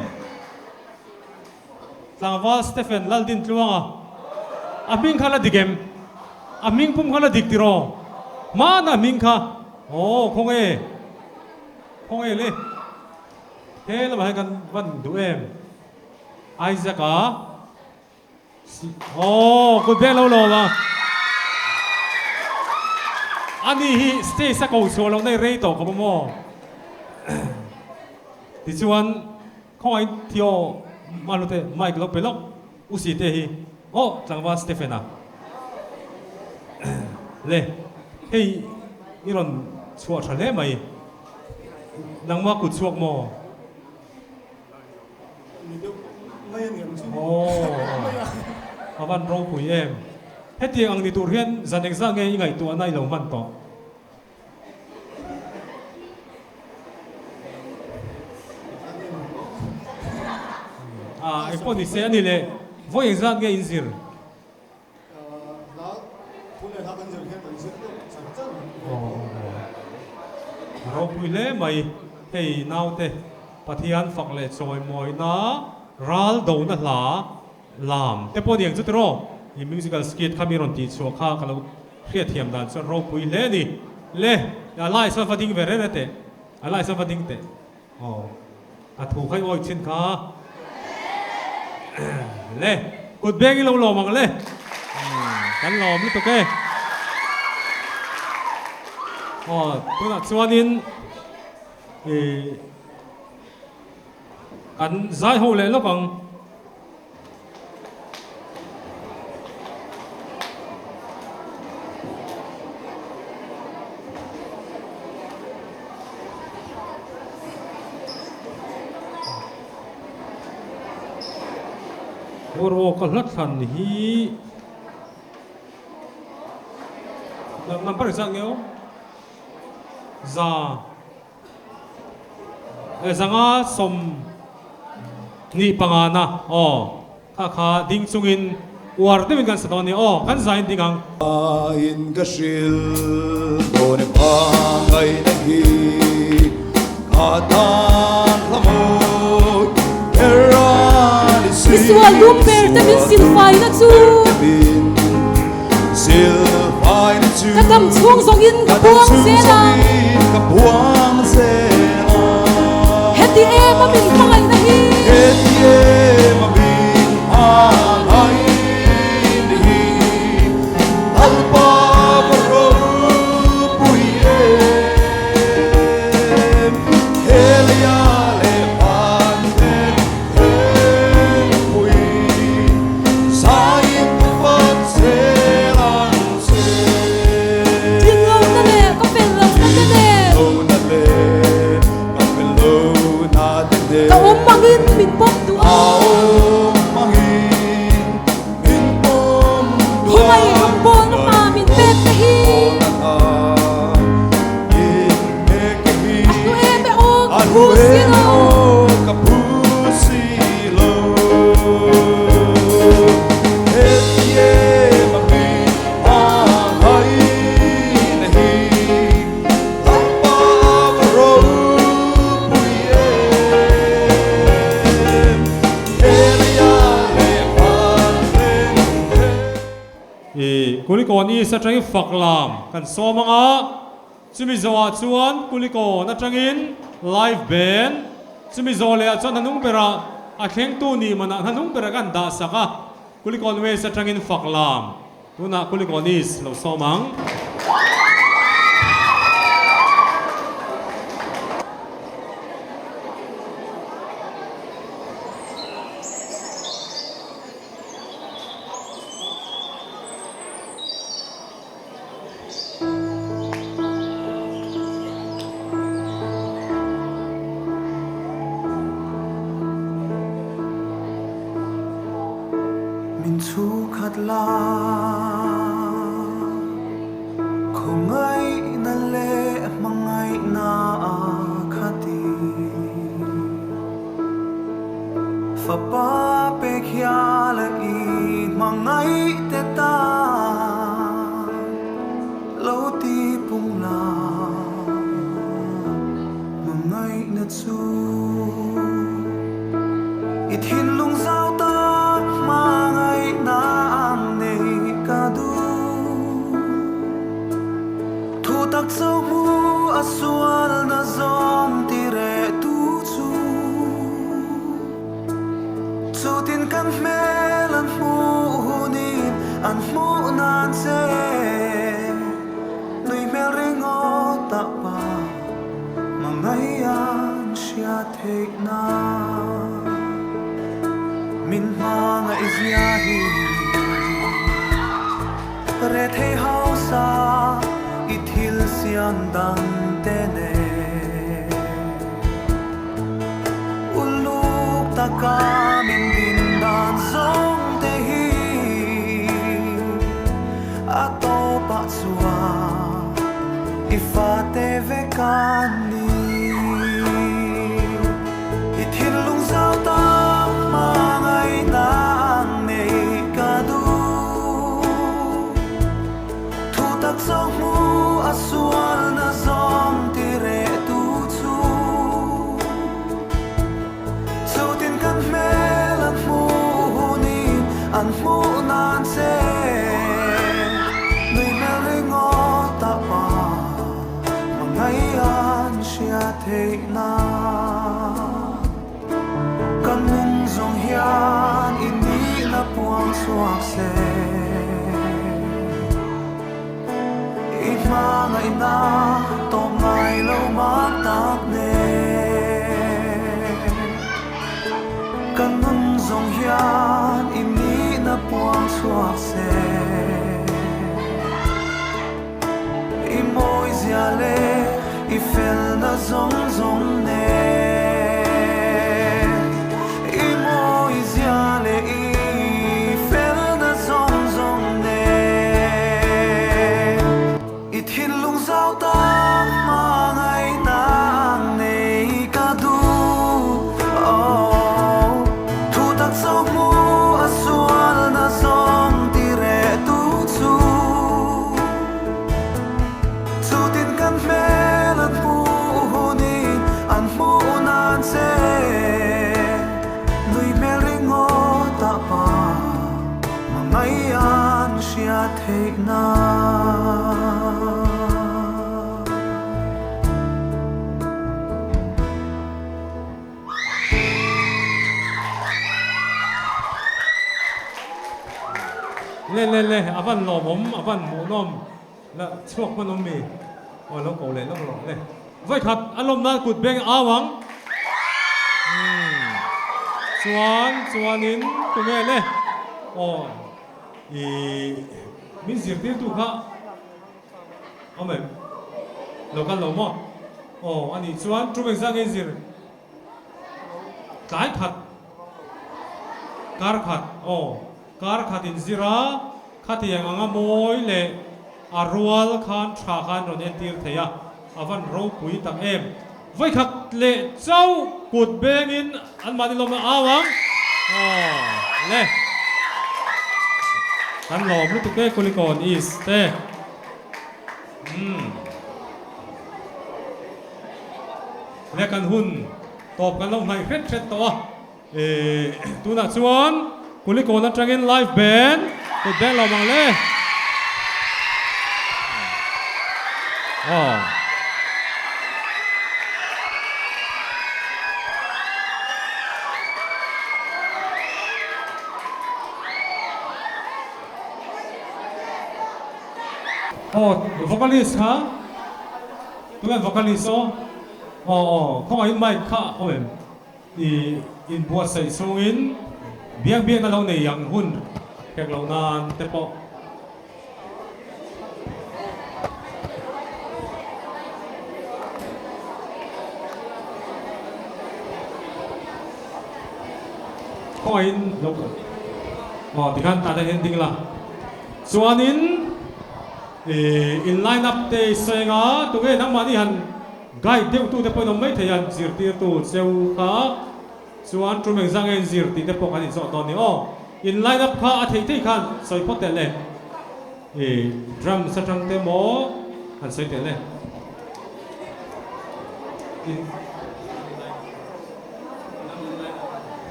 Tlangval Stephen Laldintluanga. A hming kha la dik em? A hming pum kha la dik tiraw? Hmana hming kha. Aw, khawnge? Khawnge le? He lamah hian kan van duh em? Isaac a Aw kut beng lo lawm a. Ani hi stage a ko chhuah loh na i rei tawh khawp a maw? Tichuan khawngaih Theo Mahlute mic lo pe lawk U Site hi aw tlangval Stephen-a le hei i rawn chhuah tha hle mai nangma kut chhuak maw? Aw a van ropui em. Hetiang ang ni tur hian zan engzah nge i ngaihtuahna i lo hman tawh? A engpawh ni se a ni le, vawi engzat nge in zir? A ropui hle mai, hei naute Pathian fak leh chawimawina ral dona hla lam te pawh a ni ang chu tiraw? I musical skit kha mi rawn tih chhuah kha ka lo Hriatthiam dan chuan ropui hle a ni. Le, a lai sawn va ding ve reng reng teh. A lai sawn va ding teh. Aw, a thu kha i awi chin kha. Le, kut beng i lo lawm ang le. Kan lawm lutuk e. Aw, tunah chuanin i kan zai ho leh lawk ang. Boruak a hla thlan hi number zat nge aw za. Zanga 25 na aw kha kha ding chungin uar deuhin kan sa dawn a ni aw kan zain ding ang. In ka hril dawn e hmangaihna hi ka tan hla mawi her a ni si. Misual dum ber te min silfaina chu. Ka dam chhung zawngin ka puang zel a. Heti em a min hmangaihna hi. Tlinglohna leh ka fel lohna te nen. Ka awm angin min pawm duh a. Khawngaih rawngbawlna hma min pek te hi. A hnu em e aw ka phu si lo. I Kulikawn East atangin fak lam kan sawm ang a, chumi zawhah chuan Kulikawn atangin live band, chumi zawh lehah chuan hnanung berah a thlengtu nih manah hnanung berah kan dah sak a, Kulikawn West atangin fak lam tunah Kulikawn East lo sawm ang. Min chhu khat la khawngaihna leh hmangaihna a khati Fapa pek hial a i hmangaih te ta lo ti pung la hmangaihna chu i thinlung zau tak hmangaihna ang nei ka duh. Thu tak cho hmu a sualna zawng ti reh tu chu. Chutin kan hmel an hmuh hunin an hmuh nan che. Nui hmel ringawt ah pa mangai an hria te. theih nan min hmangaih zia hi. Rethei hausa i thil siam dang te nen uluk taka min din dan zawng te hi a tawpah chuan i fate vek an ni. I thinlung zau tak hmangaihna ang nei ka duh. Thu tak zawng hmu a sualna zawng ti reh tu chu. Chutin kan hmel an hmuh hunin an hmuh nan che. Nui hmel ringawt ah pa hmangaih an hria theih nan. Kan nun zawng hian i nihna puang chhuak se. I hmangaihna tawp ngai lo mak tak nen. Kan nun zawng hian i nihna puang chhuak se. I mawi zia leh i felna zawng zawng nen. I mawi zia leh i felna zawng zawng nen. I thinlung zau tak hmangaihna ang nei ka duh. Oh, thu tak zo hmu a sualna zawng ti reh tu chu. Chutin kan hmel an hmuh hunin an hmuh nan che. Nui hmel ringawt ah pa hmangaih an hria theih nan. Le le le, a van lawmawm, a van hmuhnawm. La chhuak hman awm mi? Aw lo ko leh lawk rawh le. Vawikhat a lawm nan kut beng au ang. Umm chuan chuanin tunge le? Aw i min zirtirtu kha awm em? Lo kal lo maw? Aw anih chuan tum engzah nge zir? Tlai khat kar khat aw kar khat in zir a khatiang anga mawi leh a rual khan tha khan rawn entir thei a a van ropui tak em. Vawikhat leh chauh kut bengin anmahni lawm a au ang aw le kan lawm lutuk e Kulikawn East te umm. He kan hun tawp kan lo hnaih hret hret tawh a, tunah chuan Kulikawn atangin live band kut beng lo mang le. Aw. Aw, vocalist kha. Tunge vocalist aw? Aw aw, khawngaihin mic kha awm em? I inbuatsaih chhungin biak biakna lo nei ang hun hrek loh nan te pawh. Khawngaihin lo aw tikhan tah te hian ding la. Chuanin. In line up te i sawi anga tunge nangmahni han guide deuh tu te pawhin awm mai thei a, zirtirtu cheu kha chuan tum engzah nge in zir tih te pawh kan inzawh dawn ni aw. In line up kha a theih theih khan sawi phawt teh le. I drums atang te maw han sawi teh le. In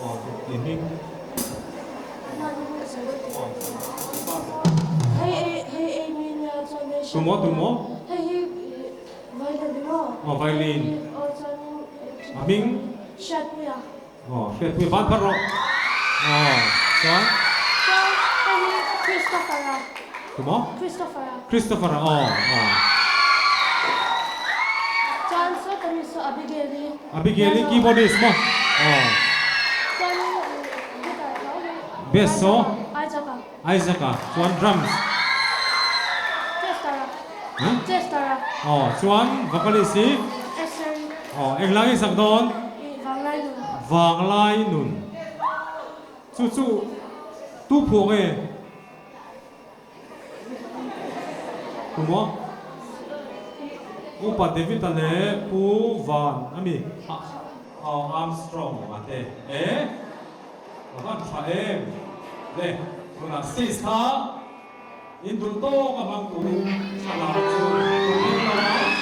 aw i hming. Tumaw tumaw? Aw violin. A hming? Aw Hriatpuia van phar rawh. Aw chuan? Tumaw? Christopher-a aw aw. Abigail-i. Abigail-i keyboardist maw? Aw. Chuan guitar kha awm e. Bass saw? Isaac-a. Isaac-a. Chuan drums? Chester-a. Chester-a. Aw, chuan vocalist hi? Esther-i. Aw, engla nge sak dawn? Ih, Vanglai Nun. Vanglai Nun. Chu chu tu phuah nge? Tumaw? Upa David-a leh Pu Van a mi? Aw Armstrong a te e a van tha em le tunah stage kha in duh tawk a hmang turin a lar chu ka hmang lo a.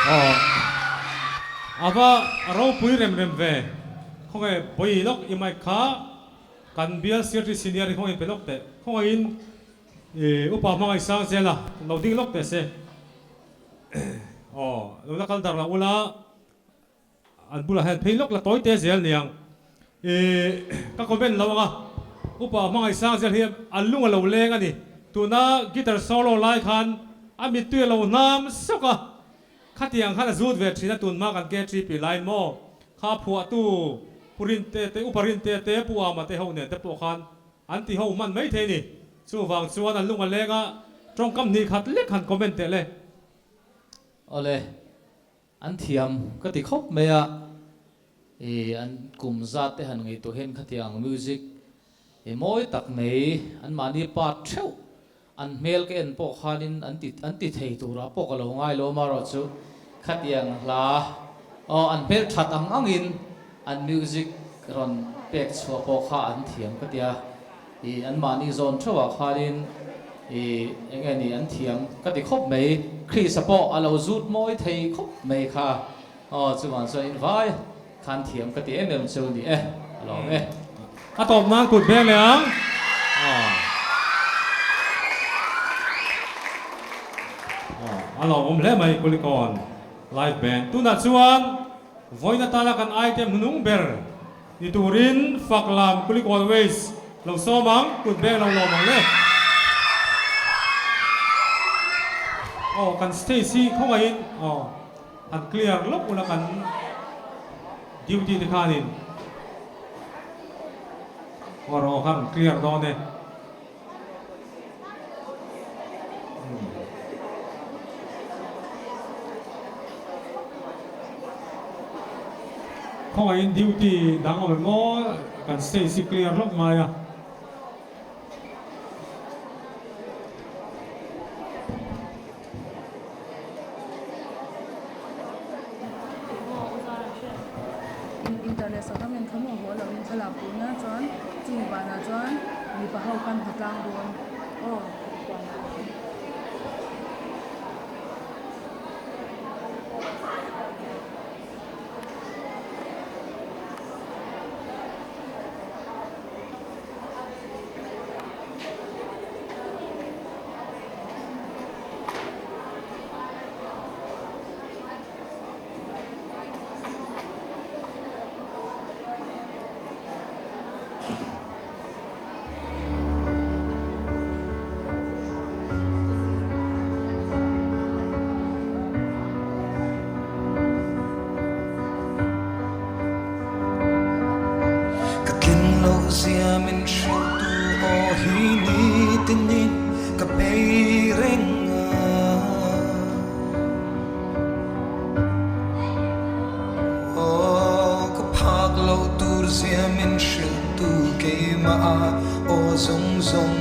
Aw ava ropui rem rem ve khawnge bawi lawk i mic kha kan bial CRT senior hi khawnge in pe lawk teh khawnge in i upa hmangaih sang zel a lo ding lawk teh se. Aw, lo la kal dar lo ula, an bulah hian phei lawk la tawi te zel niang. Ih, ka comment lo anga, upa hmangaih sang zel hi an lung a lo leng a ni. Tuna guitar solo lai khan a mittui a lo hnam sawk a, Khatiang khan a zut ve thin a tun hma kan KTP line maw kha phuahtu Pu Rinte te Upa Rinte te Pu Ama te ho nen te pawh khan an ti ho hman mai thei ni. Chuvang chuan an lung a leng a tawngkam hnih khat lek han comment teh le. Awle, an thiam ka ti khawp mai a, i an kum zat te han ngaihtuah hian khatiang music i mawi tak mai an mahni part theuh An hmel ka en pawh khanin an ti an ti thei turah pawh ka lo ngai lo amaherawhchu khatiang hla aw an hmel that ang angin an music rawn pek chhuah pawh kha an thiam ka tia ih an mahni zawn theuhah khanin ih eng nge ni an thiam ka ti khawp mai Christ-a pawh a lo zut mawi thei khawp mai kha aw chuvang chuan in vai Khan thiam ka ti em em chu ni e, a lawm e. A tawp nan kut beng leh ang. A lawmawm hle mai Kulikawn live band. Tunah chuan vawiin atana kan item hnunung ber ni turin fak lam Kulikawn Waste lo sawm ang, kut beng lo lawm ang le. Aw kan stage hi khawngaihin aw. Han clear lawk ula kan duty te khanin aw rawh khan clear dawn e. Khawngaihin duty dang awm em aw kan stage hi clear lawk ngai a. Internet sacrament kha maw haw loin thlalak tuna chuan chumi banah chuan mipa ho khan hnatlang dawn aw. Ka tlin loh zia min hrilh tu aw hi nitinin ka bei reng a. Aw ka phak loh tur zia min hrilh tu keimah a aw zawng zawng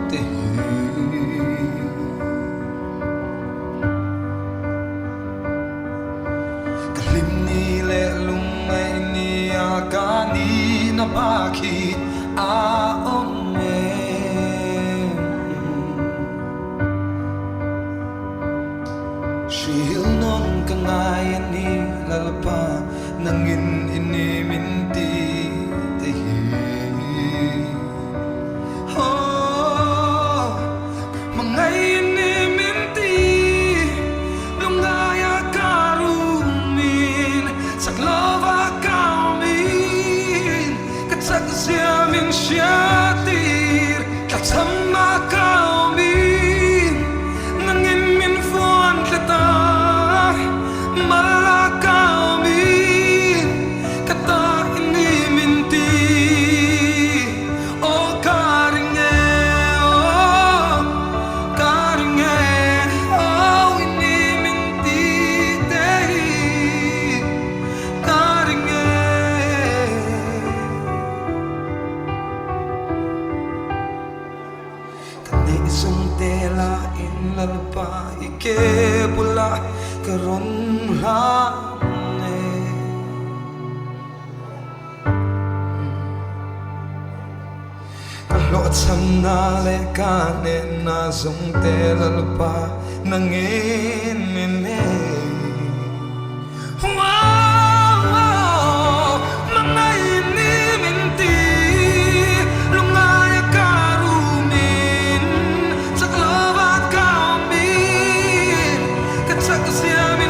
te hi. Ka hlim ni leh lungngaih ni a ka ni na bak hi a awm em? Hril nawn ka ngai a ni Lalpa nangin i ni min ti te hi. Aw, hmangaih ni min ti, lungngaia ka rumin, chak lova ka awmin, ka chak zia min hriatir, tla chama ka awmin, nangin min fuan tlet a, mala ka awmin, ka ta i ni min ti. Aw ka ring e, aw ka ring e, aw i ni min ti te hi ka ring e. Ka neih zawng te la in Lalpa i ke bulah ka rawn hlan e. Ka hlawhchhamna leh ka hnehna zawng te Lalpa nangin min nei. Hmangaih ni min ti, lungngaia ka rumin, chak lova ka awmin, ka chak zia min.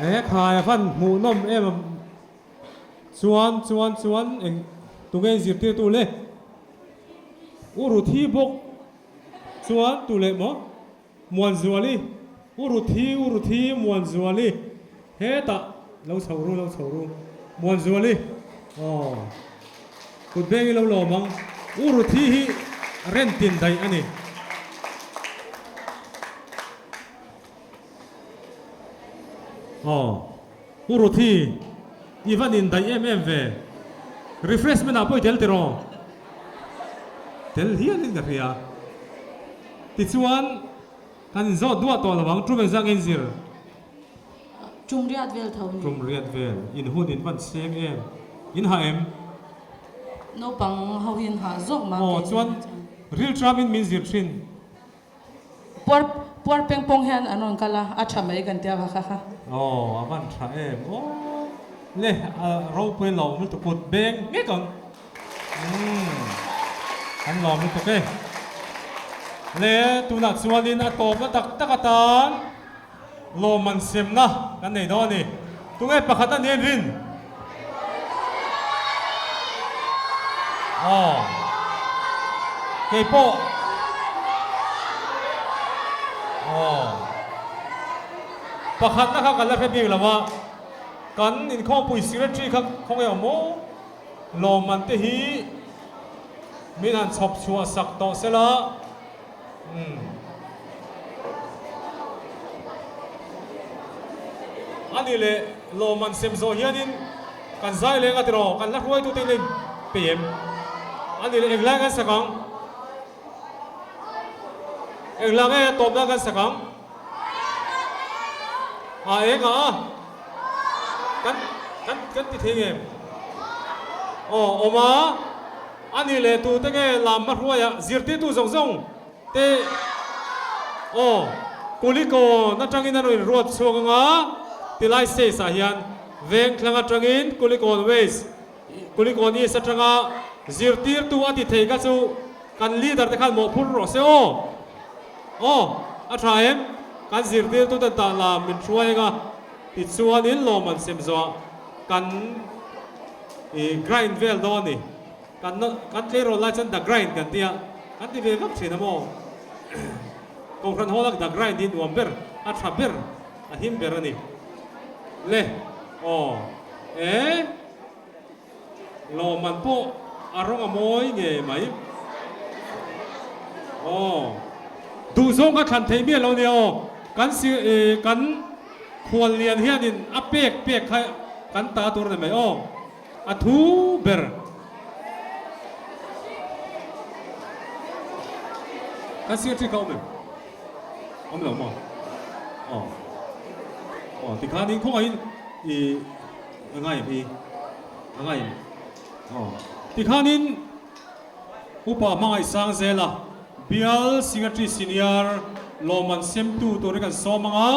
He khai a van hmuhnawm em a chuan chuan chuan eng tunge zirtirtu le? U Ruthi bawk chuan tu leh maw? Muanzuali, U Ruthi, U Ruthi, Muanzuali hetah lo chho ru, lo chho ru. Muanzuali, Aw, kut beng i lo lawm ang. U Ruthi hi rentin daih a ni. Aw, U Ruthi, i van indaih em em ve. Refreshment ah pawh i tel tiraw? Tel hialin ka hria. Tichuan, kan inzawt duah tawh lo ang, tum engzah nge inzir? Tum riat vel tho ni. Tum riat vel, in hun in van seng em? In hah em? Naupang ho hi an hah zawk mah Aw, chuan rilṭam in min zir thin. Puar puar peng pawng hian an rawn kal a, a tha mai kan tia kha kha. Aw, a van tha em aw. Le, a ropui lawm lutuk kut beng ngek ang. Umm, an lawm lutuk e. Le, tunah chuanin a tawpna tak tak atan lawmman semna kan nei dawn a ni. Tunge pakhat a nen rin? Aw. Keipawh. Aw. Pakhatna kha kan la hre bik lo a, kan inkhawmpui secretary kha khawnge awm maw? Lawmman te hi min han chhawp chhuah sak tawh sela. Umm. A ni leh lawmman sem zawh hianin kan zai leng a tiraw, kan hla hruaitute in a inpe em? A ni leh englai kan sak ang? Engla nge a tawpna kan sak ang? A eng a? Kan kan kan ti thei ngem? Aw awm a. A ni leh tute nge lam hmahruaia zirtirtu zawng zawng te aw Kulikawn atangin an rawn inruat chhuak ang a, tilai stage ah hian Vengthlang atangin Kulikawn West, Kulikawn East atanga zirtirtu a ti thei kha chu kan leader te khan mawhphur rawh se aw. Aw, a tha em? Kan zirtirtu ten tah lam min hruai ang a, tichuanin lawm an sem zawh kan I grind vel dawn a ni. Kan kan tleirawl lai chuan the grind kan tia, kan ti ve vak thin a maw? Kohhran hall a the grind hi nuam ber, a tha ber, a him ber a ni. Le, aw, e, lawmman pawh a rawng a mawi ngei mai. Aw, duhzawng kha thlan thei miah lo nia aw, kan si, kan. Khuallian hianin a pek pek kha kan ta tur a ni mai aw, a thu ber. Kan secretary kha awm em? Awm lo maw? Aw. Aw tikhanin khawngaihin i a ngai em hi? A ngai em? Aw. Tikhanin Upa Hmangaihsang Zela Bial Secretary Senior lawmman semtu tur hi kan sawm ang a,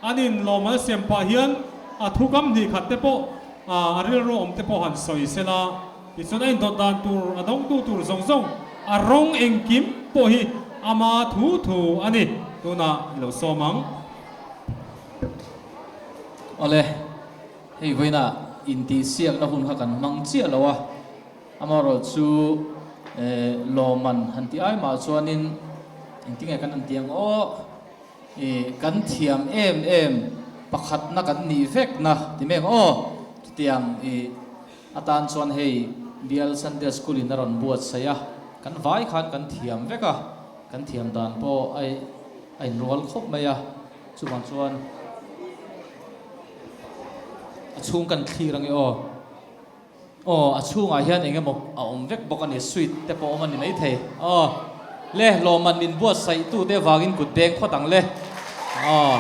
an in lawmman a sem pah hian a thukam hnih khat te pawh a rilru awm te pawh han sawi se la, tichuan a indawt dan tur a dawngtu tur zawng zawng a rawng engkim pawh hi ama thu thu a ni tunah i lo sawm ang. Awle, hei vawiinah intihsiakna hun kha kan hmang chiah lo a. Amaherawh chu lawmman han ti ai mah chuanin engtinge kan han ti ang aw, i kan thiam em em pakhatna kan nih vekna ti mek aw, chutiang i atan chuan hei Bial Sunday School in a rawn buatsaih a, kan vai khan kan thiam vek a, kan thiam dan pawh a a inrual khawp mai a, chuvang chuan a chhung kan thlir ange aw. Aw, a chhungah hian eng emaw a awm vek bawk a ni, sweet te pawh awm a ni maithei. Aw, le, lawmman min buatsaih tute vangin kut beng phawt ang le. Aw,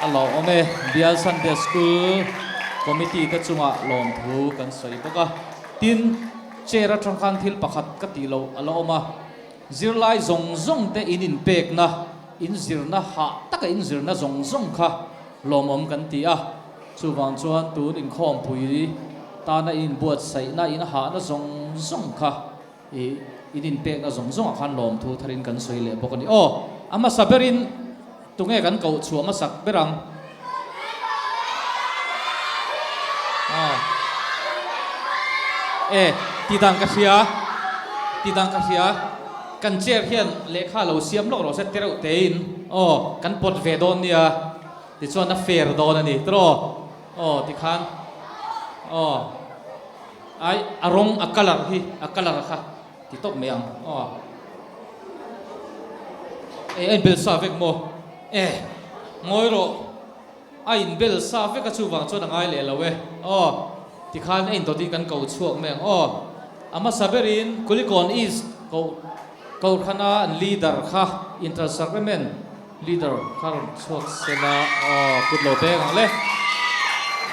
a lawmawm e, Bial Sunday School Committee te chungah lawmthu kan sawi bawk a. Tin, chair atang khan thil pakhat ka tih loh a la awm a, zirlai zawng zawng te in inpekna, inzirna hah taka inzirna zawng zawng kha lawmawm kan ti a. Chuvang chuan tun inkhawmpui tana in inbuatsaihna, in hahna zawng zawng kha i in inpekna zawng zawngah khan lawmthu tharin kan sawi leh bawk a ni. Aw, a hmasa berin tunge kan koh chhuah hmasak ber ang? E, tih dan ka hria, tih dan ka hria. Kan chair hian lehkha lo siam lawk rawh se tereuh tein aw kan pawt ve dawn nia tichuan a fair dawn a ni tiraw aw tikhan aw ai a rawng a colour hi a colour kha ti tawp mai ang aw e a inbel sa vek maw e ngawi rawh a inbel sa vek a chuvang chuan a ngai leh lo e aw tikhan a indawtin kan ko chhuak mai ang aw. A hmasa berin Kulikawn East koh Kohhrana an leader kha Inter Sacrament leader kha rawn chhuak sela aw kut lo peng ang le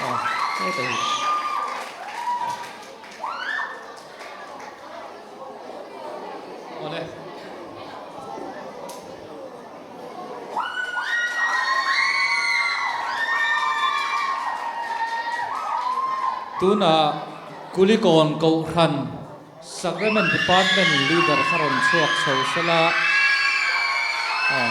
aw heta hi. Awle. Tunah Kulikawn Kohhran Sacrament Department Leader kha rawn chhuak chho sela aw.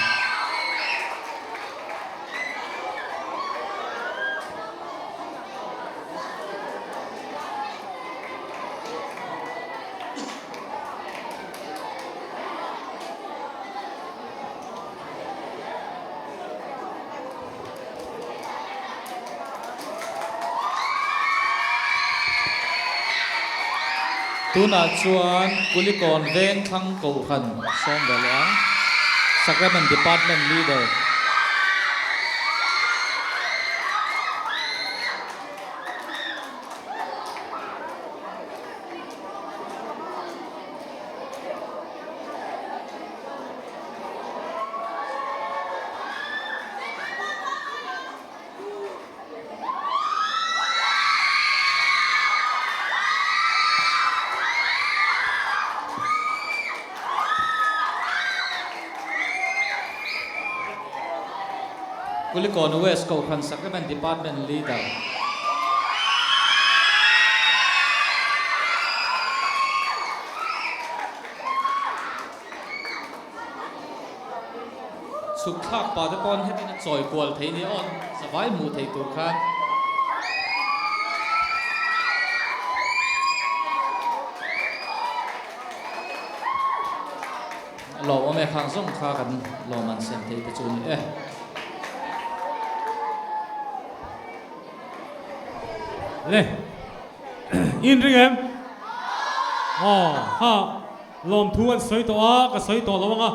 Tunah chuan Kulikawn Vengthlang Kohhran sawm ve leh ang, Sacrament Department Leader. Kulikawn West Kohhran Sacrament Department Leader. Chhuk thlak pah te pawn hetin a chawi kual thei nia aw, zavai hmuh theih tur khan. Lawmawm e khang zawng kha kan lawm an sem thei te chu ni e. Le in ring em? Aw ha lawmthu an sawi tawh a, ka sawi tawh lo anga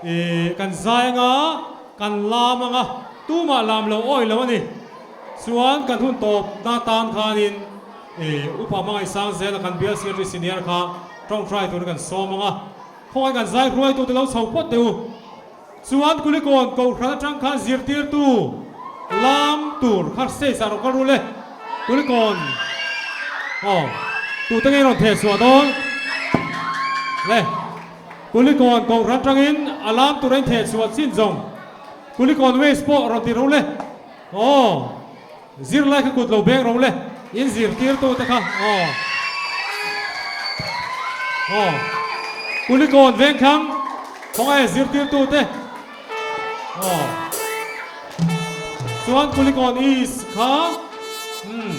ih kan zai anga kan lam anga tumah lam lo awi lo a ni. Chuan kan hun tawp na tan khanin ih upa hmangaih sang zela kan bial secretary senior kha tawngtai turin kan sawm anga khawngaih kan zai hruaitu te lo chho phawt teh u. Chuan Kulikawn Kohhran atang khan zirtirtu lam tur kha stage ah rawn kal rul e. Kulikawn aw tute nge rawn theh chhuah dawn le. Kulikawn Kohhran atangin a lam tur a in theh chhuah chin zawng Kulikawn West pawh rawn ti rul e. Aw zirlai kha kut lo beng ro le in zirtirtu te kha aw aw Kulikawn Vengthlang khawngaih zirtirtu te aw chuan Kulikawn East kha umm.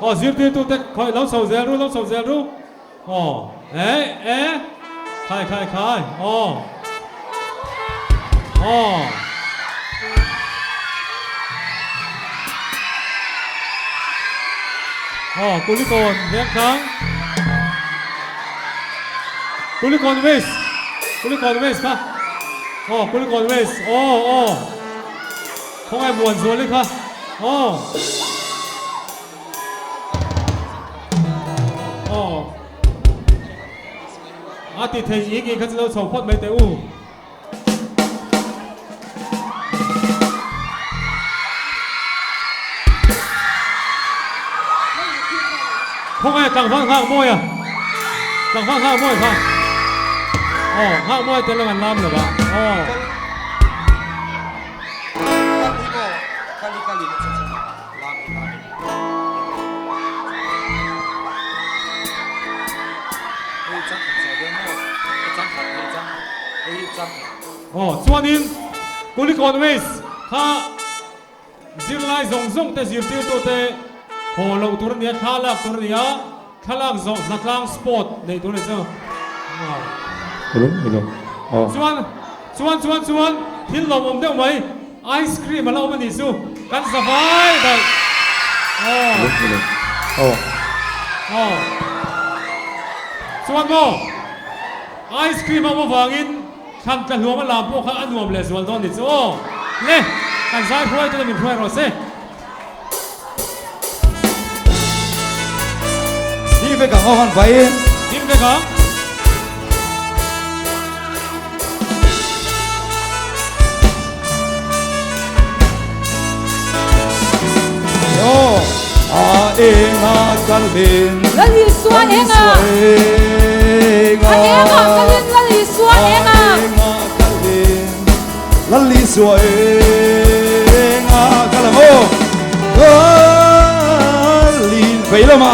Aw zirtirtu te khawih lo chho zel ru lo chho zel ru. Aw e e khai khai khai aw aw. Aw Kulikawn Vengthlang Kulikawn West Kulikawn West kha aw Kulikawn West aw aw khawngaih Muanzuali kha aw. Aw. A ti thei ing ing kha chu lo chho phawt mai teh u. Khawngaih tlangval nghak mawi a. Tlangval nghak mawi kha. Aw, nghak mawi tel ang an lam lo va. Aw. Aw chuanin Kulikawn Waste kha Zirlai zawng zawng te zirtirtu te haw loh tur a ni a, thla lak tur a ni a, thlalak zawh hnatlang sport neih tur a ni chu. Hello, hello. Aw. Chuan, chuan, chuan, chuan thil lawmawm deuh mai, ice cream a la awm a nih chu, kan za vai daih. Aw. Hello, hello. Aw. Aw. Chuan maw, ice cream a awm avangin Thlan tla hluam a lam pawh kha a nuam leh zual dawn ni chu aw. Le, kan zai hruai tuna min hruai rawh se. Ding vek ang aw han vai. Ding vek ang. Aw, a enga kalin. Lal Isua enga. A enga kalin Lal Isua enga. Lal Isua enga kalam aw. Kalin vei lama.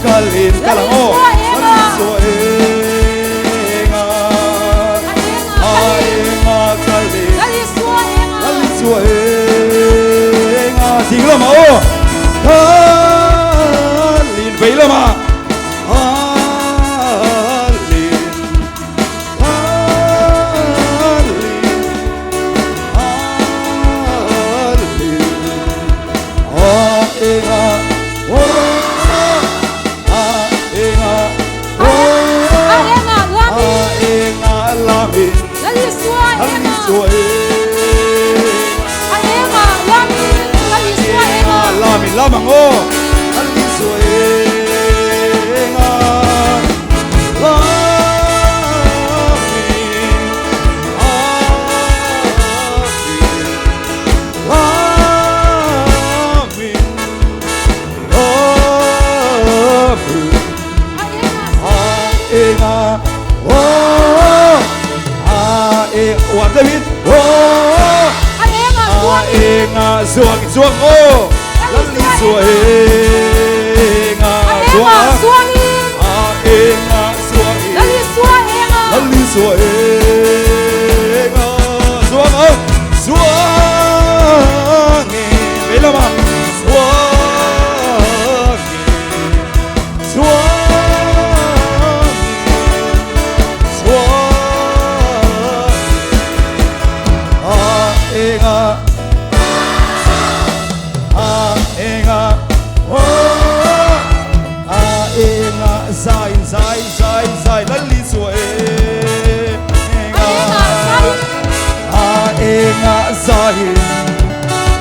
Kalin kalam aw. Kalin.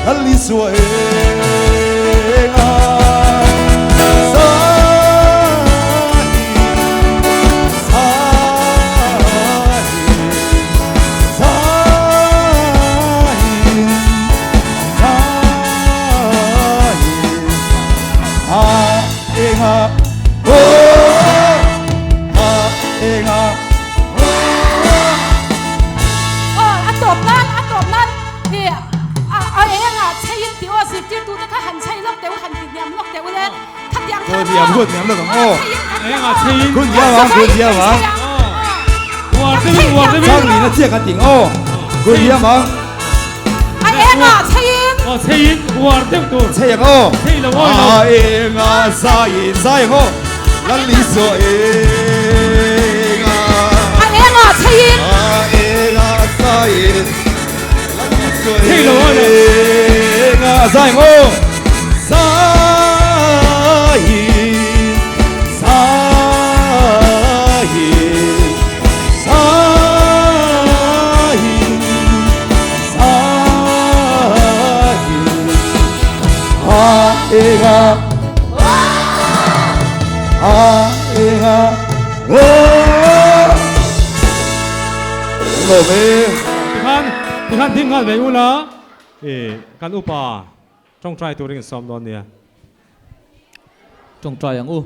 Lal Isua enga zai zai zai zai a enga oh a enga Aw a tawp nan a tawp nan hi a a eng ah chei in tih aw zirtirtu te kha han chei lawk teh u han ti hniam lawk teh u le khatiang khan Aw hniam hun hniam lawk ang aw chei in kan eng ah chei in hun hniam ang hun hniam ang uar deuh in uar deuh in Chang lina chiah kan ting aw hun hniam ang a eng ah chei in aw chei in uar deuh tur chei ang aw chei lo awi lo a eng ah zai in zai ang aw Lal Isua eng ah a eng ah chei in a eng ah zai in Lal Isua Chei lo awi lo eng ah zai ang aw zai in zai in zai in zai in a eng ah a eng ah aw Lo ve. Tikhan tikhan ding nghal ve ula i kan upa tawngtai turin in sawm dawn nia. Tawngtai ang u.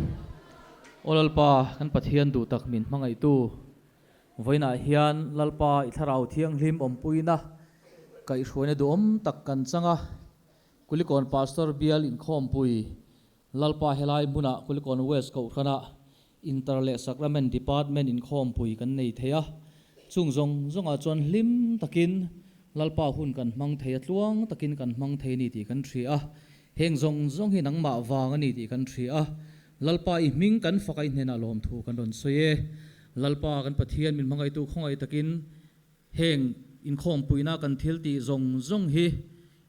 Aw Lalpa kan Pathian duh tak min hmangaihtu vawiinah hian Lalpa i thlarau thianghlim awmpuina kaihhruaina duhawm tak kan chang a, Kulikawn Pastor bial inkhawmpui Lalpa helai hmunah Kulikawn West Kohhranah Inter leh Sacrament Department inkhawmpui kan nei thei a, chung zawng zawngah chuan hlim takin Lalpa hun kan hmang thei a, tluang takin kan hmang thei a ni tih kan hria a, heng zawng zawng hi nangmah vang a ni tih kan hria a, Lalpa i hming kan fak a i hnenah lawmthu kan rawn sawi e. Lalpa kan Pathian min hmangaihtu khawngaih takin Heng inkhawmpuina kan thil tih zawng zawng hi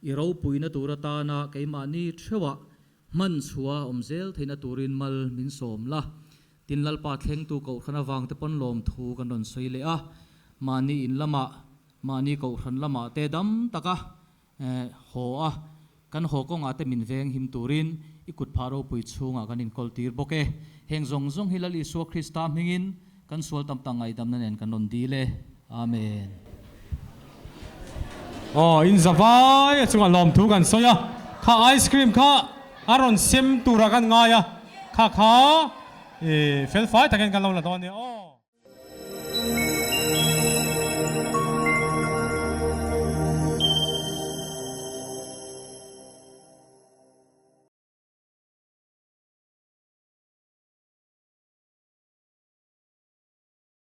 i ropuina tur atana keimahni theuhah hman chhuah a awm zel theihna turin mal min sawm la. Tin Lalpa thlengtu Kohhran avangte pawn lawmthu kan rawn sawi leh a, mahni in lamah, mahni Kohhran lamah te dam taka haw a, kan haw kawngah te min veng him turin i kut phah ropui chhungah kan inkawl tir bawk e. Heng zawng zawng hi Lal Isua Krista hmingin kan sual tam tak ngaihdamna nen kan rawn dil e. Amen. Aw, in za vai a chungah lawmthu kan sawi a, kha ice cream kha a rawn sem turah kan ngai a, kha kha i felfai takin kan lo la dawn nia aw.